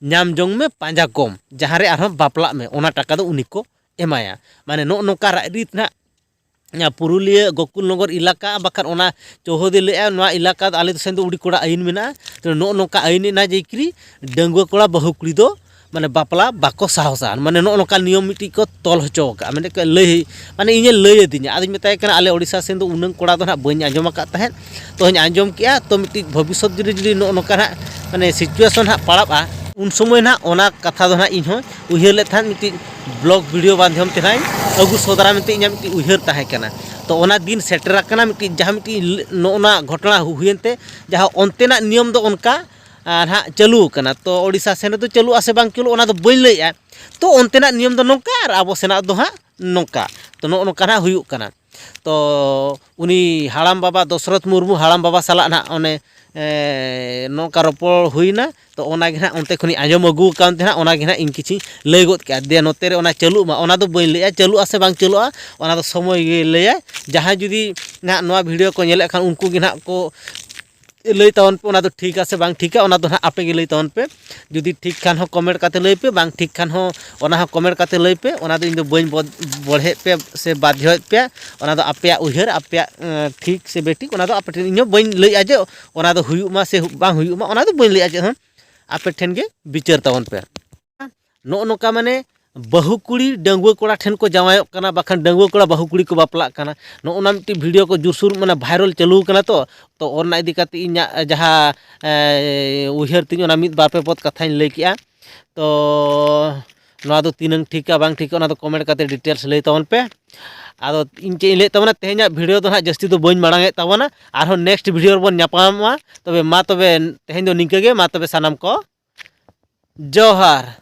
ᱧᱟᱢ ᱡᱚᱝ ᱢᱮ, ᱯᱟᱸᱡᱟ ᱠᱚᱢ, ᱡᱟᱦᱟᱸ ᱨᱮ ᱟᱨᱦᱚᱸ ᱵᱟᱯᱞᱟᱜ ᱢᱮ", ᱚᱱᱟ ᱴᱟᱠᱟ ᱫᱚ ᱩᱱᱤ ᱠᱚ ᱮᱢᱟᱭᱟ᱾ ᱢᱟᱱᱮ ᱱᱚᱜᱼᱚ ᱱᱚᱝᱠᱟ ᱨᱟᱡᱽᱨᱤᱛ ᱱᱟᱦᱟᱜ ᱯᱩᱨᱩᱞᱤᱭᱟᱹ ᱜᱳᱠᱩᱞ ᱱᱚᱜᱚᱨ ᱮᱞᱟᱠᱟ, ᱵᱟᱠᱷᱟᱱ ᱚᱱᱟ ᱪᱳᱣᱦᱚᱫᱤ ᱞᱟᱹᱭᱮᱜᱼᱟ, ᱱᱚᱣᱟ ᱮᱞᱟᱠᱟ ᱫᱚ ᱟᱞᱮ ᱥᱮᱱ ᱫᱚ ᱟᱹᱰᱤ ᱠᱚᱲᱟ ᱟᱹᱭᱤᱱ ᱢᱮᱱᱟᱜᱼᱟ᱾ ᱛᱚ ᱱᱚᱜᱼᱚ ᱱᱚᱝᱠᱟ ᱟᱹᱭᱤᱱ ᱮᱱᱟ ᱡᱮ ᱠᱤ ᱰᱟᱺᱜᱩᱣᱟᱹ ᱠᱚᱲᱟ ᱵᱟᱹᱦᱩ ᱠᱩᱲᱤ ᱫᱚ ᱢᱟᱱᱮ ᱵᱟᱯᱞᱟ ᱵᱟᱠᱚ ᱥᱟᱦᱚᱥᱟ, ᱢᱟᱱᱮ ᱱᱚᱜᱼᱚ ᱱᱚᱝᱠᱟ ᱱᱤᱭᱚᱢ ᱢᱤᱫᱴᱤᱡ ᱠᱚ ᱛᱚᱞ ᱦᱚᱪᱚ ᱟᱠᱟᱫᱼᱟ, ᱢᱟᱱᱮ ᱠᱚ ᱞᱟᱹᱭ, ᱢᱟᱱᱮ ᱤᱧᱮ ᱞᱟᱹᱭ ᱟᱹᱫᱤᱧᱟ᱾ ᱟᱫᱚᱧ ᱢᱮᱛᱟᱭ ᱠᱟᱱᱟ, "ᱟᱞᱮ ᱳᱰᱤᱥᱟ ᱥᱮᱱ ᱫᱚ ᱩᱱᱟᱹᱝ ᱠᱚᱲᱟ ᱫᱚ ᱱᱟᱦᱟᱜ ᱵᱟᱹᱧ ᱟᱸᱡᱚᱢ ᱟᱠᱟᱫ ᱛᱟᱦᱮᱸᱫ, ᱛᱚᱧ ᱟᱸᱡᱚᱢ ᱠᱮᱜᱼᱟ, ᱛᱚ ᱢᱤᱫᱴᱤᱡ ᱵᱷᱚᱵᱤᱥᱥᱚᱛ ᱡᱩᱫᱤ, ᱡᱩᱫᱤ ᱱᱚᱜᱼᱚ ᱱᱚᱝᱠᱟ ᱱᱟᱦᱟᱜ ᱢᱟᱱᱮ situation ᱦᱟᱸᱜ ᱯᱟᱲᱟᱜᱼᱟ, ᱩᱱ ᱥᱚᱢᱚᱭ ᱱᱟᱦᱟᱜ ᱚᱱᱟ ᱠᱟᱛᱷᱟ ᱫᱚ ᱱᱟᱦᱟᱜ ᱤᱧ ᱦᱚᱸ ᱩᱭᱦᱟᱹᱨ ᱞᱮᱫ ᱛᱟᱦᱮᱸᱫ, ᱢᱤᱫᱴᱤᱡ ᱵᱞᱚᱜ ᱵᱷᱤᱰᱤᱭᱳ ᱢᱟᱫᱽᱫᱷᱚᱢ ᱛᱮ ᱱᱟᱦᱟᱜ ᱤᱧ ᱟᱹᱜᱩ ᱥᱚᱫᱚᱨᱟ ᱢᱮᱱᱛᱮ ᱤᱧᱟᱹᱜ ᱢᱤᱫᱴᱤᱡ ᱩᱭᱦᱟᱹᱨ ᱛᱟᱦᱮᱸ ᱠᱟᱱᱟ᱾ ᱛᱚ ᱚᱱᱟ ᱫᱤᱱ ᱥᱮᱴᱮᱨ ᱟᱠᱟᱱᱟ, ᱢᱤᱫᱴᱤᱡ ᱡᱟᱦᱟᱸ ᱢᱤᱫᱴᱤᱡ ᱞᱮ- ᱱᱚᱜᱼᱚ ᱱᱟ ᱜᱷᱚᱴᱚᱱᱟ ᱦᱩ- ᱦᱩᱭᱮᱱ ᱛᱮ, ᱡᱟᱦᱟᱸ ᱚᱱᱛᱮᱱᱟᱜ ᱱᱤᱭᱚᱢ ᱫᱚ ᱚᱱᱠᱟ ᱟᱨ ᱦᱟᱸᱜ ᱪᱟᱹᱞᱩ ᱟᱠᱟᱱᱟ᱾ ᱛᱚ ᱳᱰᱤᱥᱟ ᱥᱮᱱ ᱨᱮᱫᱚ ᱪᱟᱹᱞᱩᱜᱼᱟ ᱥᱮ ᱵᱟᱝ ᱪᱟᱹᱞᱩᱜᱼᱟ, ᱚᱱᱟ ᱫᱚ ᱵᱟᱹᱧ ᱞᱟᱹᱭᱮᱜᱼᱟ᱾ ᱛᱚ ᱚᱱᱛᱮᱱᱟᱜ ᱱᱤᱭᱚᱢ ᱫᱚ ᱱᱚᱝᱠᱟ ᱟᱨ ᱟᱵᱚ ᱥᱮᱱᱟᱜ ᱫᱚ ᱦᱟᱸᱜ ᱱᱚᱝᱠᱟ᱾ ᱛᱚ ᱱᱚᱜᱼᱚ ᱱᱚᱝᱠᱟ ᱱᱟᱦᱟᱜ ᱦᱩᱭᱩᱜ ᱠᱟᱱᱟ᱾ ᱛᱚ ᱩᱱᱤ ᱦᱟᱲᱟᱢ ᱵᱟᱵᱟ ᱫᱚᱥᱨᱚᱛᱷ ᱢᱩᱨᱢᱩ ᱦᱟᱲᱟᱢ ᱵᱟᱵᱟ ᱥᱟᱞᱟᱜ ᱱᱟᱦᱟᱜ ᱚᱱᱮ ᱮ, ᱱᱚᱝᱠᱟ ᱨᱚᱯᱚᱲ ᱦᱩᱭᱱᱟ᱾ ᱛᱚ ᱚᱱᱟᱜᱮ ᱱᱟᱦᱟᱜ ᱚᱱᱛᱮ ᱠᱷᱚᱱᱤᱧ ᱟᱸᱡᱚᱢ ᱟᱹᱜᱩ ᱟᱠᱟᱱ ᱛᱮ ᱱᱟᱦᱟᱜ ᱚᱱᱟᱜᱮ ᱱᱟᱦᱟᱜ ᱤᱧ ᱠᱤᱪᱷᱩᱧ ᱞᱟᱹᱭ ᱜᱚᱫ ᱠᱮᱜᱼᱟ᱾ ᱫᱮ ᱱᱚᱛᱮ ᱨᱮ ᱚᱱᱟ ᱪᱟᱹᱞᱩᱜ ᱢᱟ, ᱚᱱᱟ ᱫᱚ ᱵᱟᱹᱧ ᱞᱟᱹᱭᱟ, ᱪᱟᱹᱞᱩᱜᱼᱟ ᱥᱮ ᱵᱟᱝ ᱪᱟᱹᱞᱩᱜᱼᱟ ᱚᱱᱟ ᱫᱚ ᱥᱚᱢᱚᱭ ᱜᱮ ᱞᱟᱹᱭᱟᱭ᱾ ᱡᱟᱦᱟᱸᱭ ᱡᱩᱫᱤ ᱱᱟᱦᱟᱜ ᱱᱚᱣᱟ ᱵᱷᱤᱰᱤᱭᱳ ᱠᱚ ᱧᱮᱞᱮᱫ ᱠᱷᱟᱱ ᱩᱱᱠᱩ ᱜᱮ ᱱᱟᱦᱟᱜ ᱠᱚ ᱞᱟᱹᱭ ᱛᱟᱵᱚᱱ ᱯᱮ, ᱚᱱᱟ ᱫᱚ ᱴᱷᱤᱠᱟ ᱥᱮ ᱵᱟᱝ ᱴᱷᱤᱠᱟ, ᱚᱱᱟ ᱫᱚ ᱱᱟᱦᱟᱜ ᱟᱯᱮ ᱜᱮ ᱞᱟᱹᱭ ᱛᱟᱵᱚᱱ ᱯᱮ᱾ ᱡᱩᱫᱤ ᱴᱷᱤᱠ ᱠᱷᱟᱱ ᱦᱚᱸ ᱠᱚᱢᱮᱱᱴ ᱠᱟᱛᱮ ᱞᱟᱹᱭ ᱯᱮ, ᱵᱟᱝ ᱴᱷᱤᱠ ᱠᱷᱟᱱ ᱦᱚᱸ ᱚᱱᱟ ᱦᱚᱸ ᱠᱚᱢᱮᱱᱴ ᱠᱟᱛᱮ ᱞᱟᱹᱭ ᱯᱮ᱾ ᱚᱱᱟ ᱫᱚ ᱤᱧ ᱫᱚ ᱵᱟᱹᱧ ᱵᱚᱫ- ᱵᱚᱲᱦᱮᱫ ᱯᱮᱭᱟ ᱥᱮ ᱵᱟᱫᱷᱭᱚᱭᱮᱫ ᱯᱮᱭᱟ᱾ ᱚᱱᱟ ᱫᱚ ᱟᱯᱮᱭᱟᱜ ᱩᱭᱦᱟᱹᱨ, ᱟᱯᱮᱭᱟᱜ ᱮᱸ, ᱴᱷᱤᱠ ᱥᱮ ᱵᱮᱴᱷᱤᱠ, ᱚᱱᱟ ᱫᱚ ᱟᱯᱮ ᱴᱷᱮᱱ, ᱤᱧ ᱦᱚᱸ ᱵᱟᱹᱧ ᱞᱟᱹᱭᱮᱜᱼᱟ ᱡᱮ ᱚᱱᱟ ᱫᱚ ᱦᱩᱭᱩᱜ ᱢᱟ ᱥᱮ ᱦᱩ- ᱵᱟᱝ ᱦᱩᱭᱩᱜ ᱢᱟ, ᱚᱱᱟ ᱫᱚ ᱵᱟᱹᱧ ᱞᱟᱹᱭᱮᱜᱼᱟ ᱪᱮᱫ ᱦᱚᱸ᱾ ᱟᱯᱮ ᱴᱷᱮᱱ ᱜᱮ ᱵᱤᱪᱟᱹᱨ ᱛᱟᱵᱚᱱ ᱯᱮ᱾ ᱱᱚᱜᱼᱚ ᱱᱚᱝᱠᱟ ᱢᱟᱱᱮ ᱵᱟᱹᱦᱩ ᱠᱩᱲᱤ ᱰᱟᱺᱜᱩᱣᱟᱹ ᱠᱚᱲᱟ ᱴᱷᱮᱱ ᱠᱚ ᱡᱟᱶᱟᱭᱚᱜ ᱠᱟᱱᱟ, ᱵᱟᱠᱷᱟᱱ ᱰᱟᱺᱜᱩᱣᱟᱹ ᱠᱚᱲᱟ ᱵᱟᱹᱦᱩ ᱠᱩᱲᱤ ᱠᱚ ᱵᱟᱯᱞᱟᱜ ᱠᱟᱱᱟ᱾ ᱱᱚᱜᱼᱚ ᱱᱟ ᱢᱤᱫᱴᱤᱡ ᱵᱷᱤᱰᱤᱭᱳ ᱠᱚ ᱡᱳᱨᱥᱳᱨ ᱢᱟᱱᱮ ᱵᱷᱟᱭᱨᱟᱞ ᱪᱟᱹᱞᱩ ᱠᱟᱱᱟ᱾ ᱛᱚ, ᱛᱚ ᱚᱱᱟ ᱤᱫᱤ ᱠᱟᱛᱮ ᱤᱧᱟᱹᱜ ᱡᱟᱦᱟᱸ ᱮ, ᱩᱭᱦᱟᱹᱨ ᱛᱤᱧ, ᱚᱱᱟ ᱢᱤᱫ ᱵᱟᱨ ᱯᱮ ᱯᱚᱫ ᱠᱟᱛᱷᱟᱧ ᱞᱟᱹᱭ ᱠᱮᱜᱼᱟ᱾ ᱛᱚ ᱱᱚᱣᱟ ᱫᱚ ᱛᱤᱱᱟᱹᱝ ᱴᱷᱤᱠᱟ ᱵᱟᱝ ᱴᱷᱤᱠᱟ, ᱚᱱᱟ ᱫᱚ ᱠᱚᱢᱮᱱᱴ ᱠᱟᱛᱮ ᱰᱤᱴᱮᱞᱥ ᱞᱟᱹᱭ ᱛᱟᱵᱚᱱ ᱯᱮ᱾ ᱟᱫᱚ ᱤᱧ ᱪᱮᱫ ᱤᱧ ᱞᱟᱹᱭᱮᱫ ᱛᱟᱵᱚᱱᱟ, ᱛᱮᱦᱮᱧᱟᱜ ᱵᱷᱤᱰᱤᱭᱳ ᱫᱚ ᱦᱟᱸᱜ ᱡᱟᱹᱥᱛᱤ ᱫᱚ ᱵᱟᱹᱧ ᱢᱟᱲᱟᱝ ᱮᱫ ᱛᱟᱵᱚᱱᱟ᱾ ᱟᱨᱦᱚᱸ ᱱᱮᱠᱥᱴ ᱵᱷᱤᱰᱤᱭᱳ ᱨᱮᱵᱚᱱ ᱧᱟᱯᱟᱢᱚᱜᱼᱟ᱾ ᱛᱚᱵᱮ ᱢᱟ ᱛᱚᱵᱮ ᱛᱮᱦᱮᱧ ᱫᱚ ᱱᱤᱝᱠᱟᱹ ᱜᱮ᱾ ᱢᱟ ᱛᱚᱵᱮ ᱥᱟᱱᱟᱢ ᱠᱚ ᱡᱚᱦᱟᱨ᱾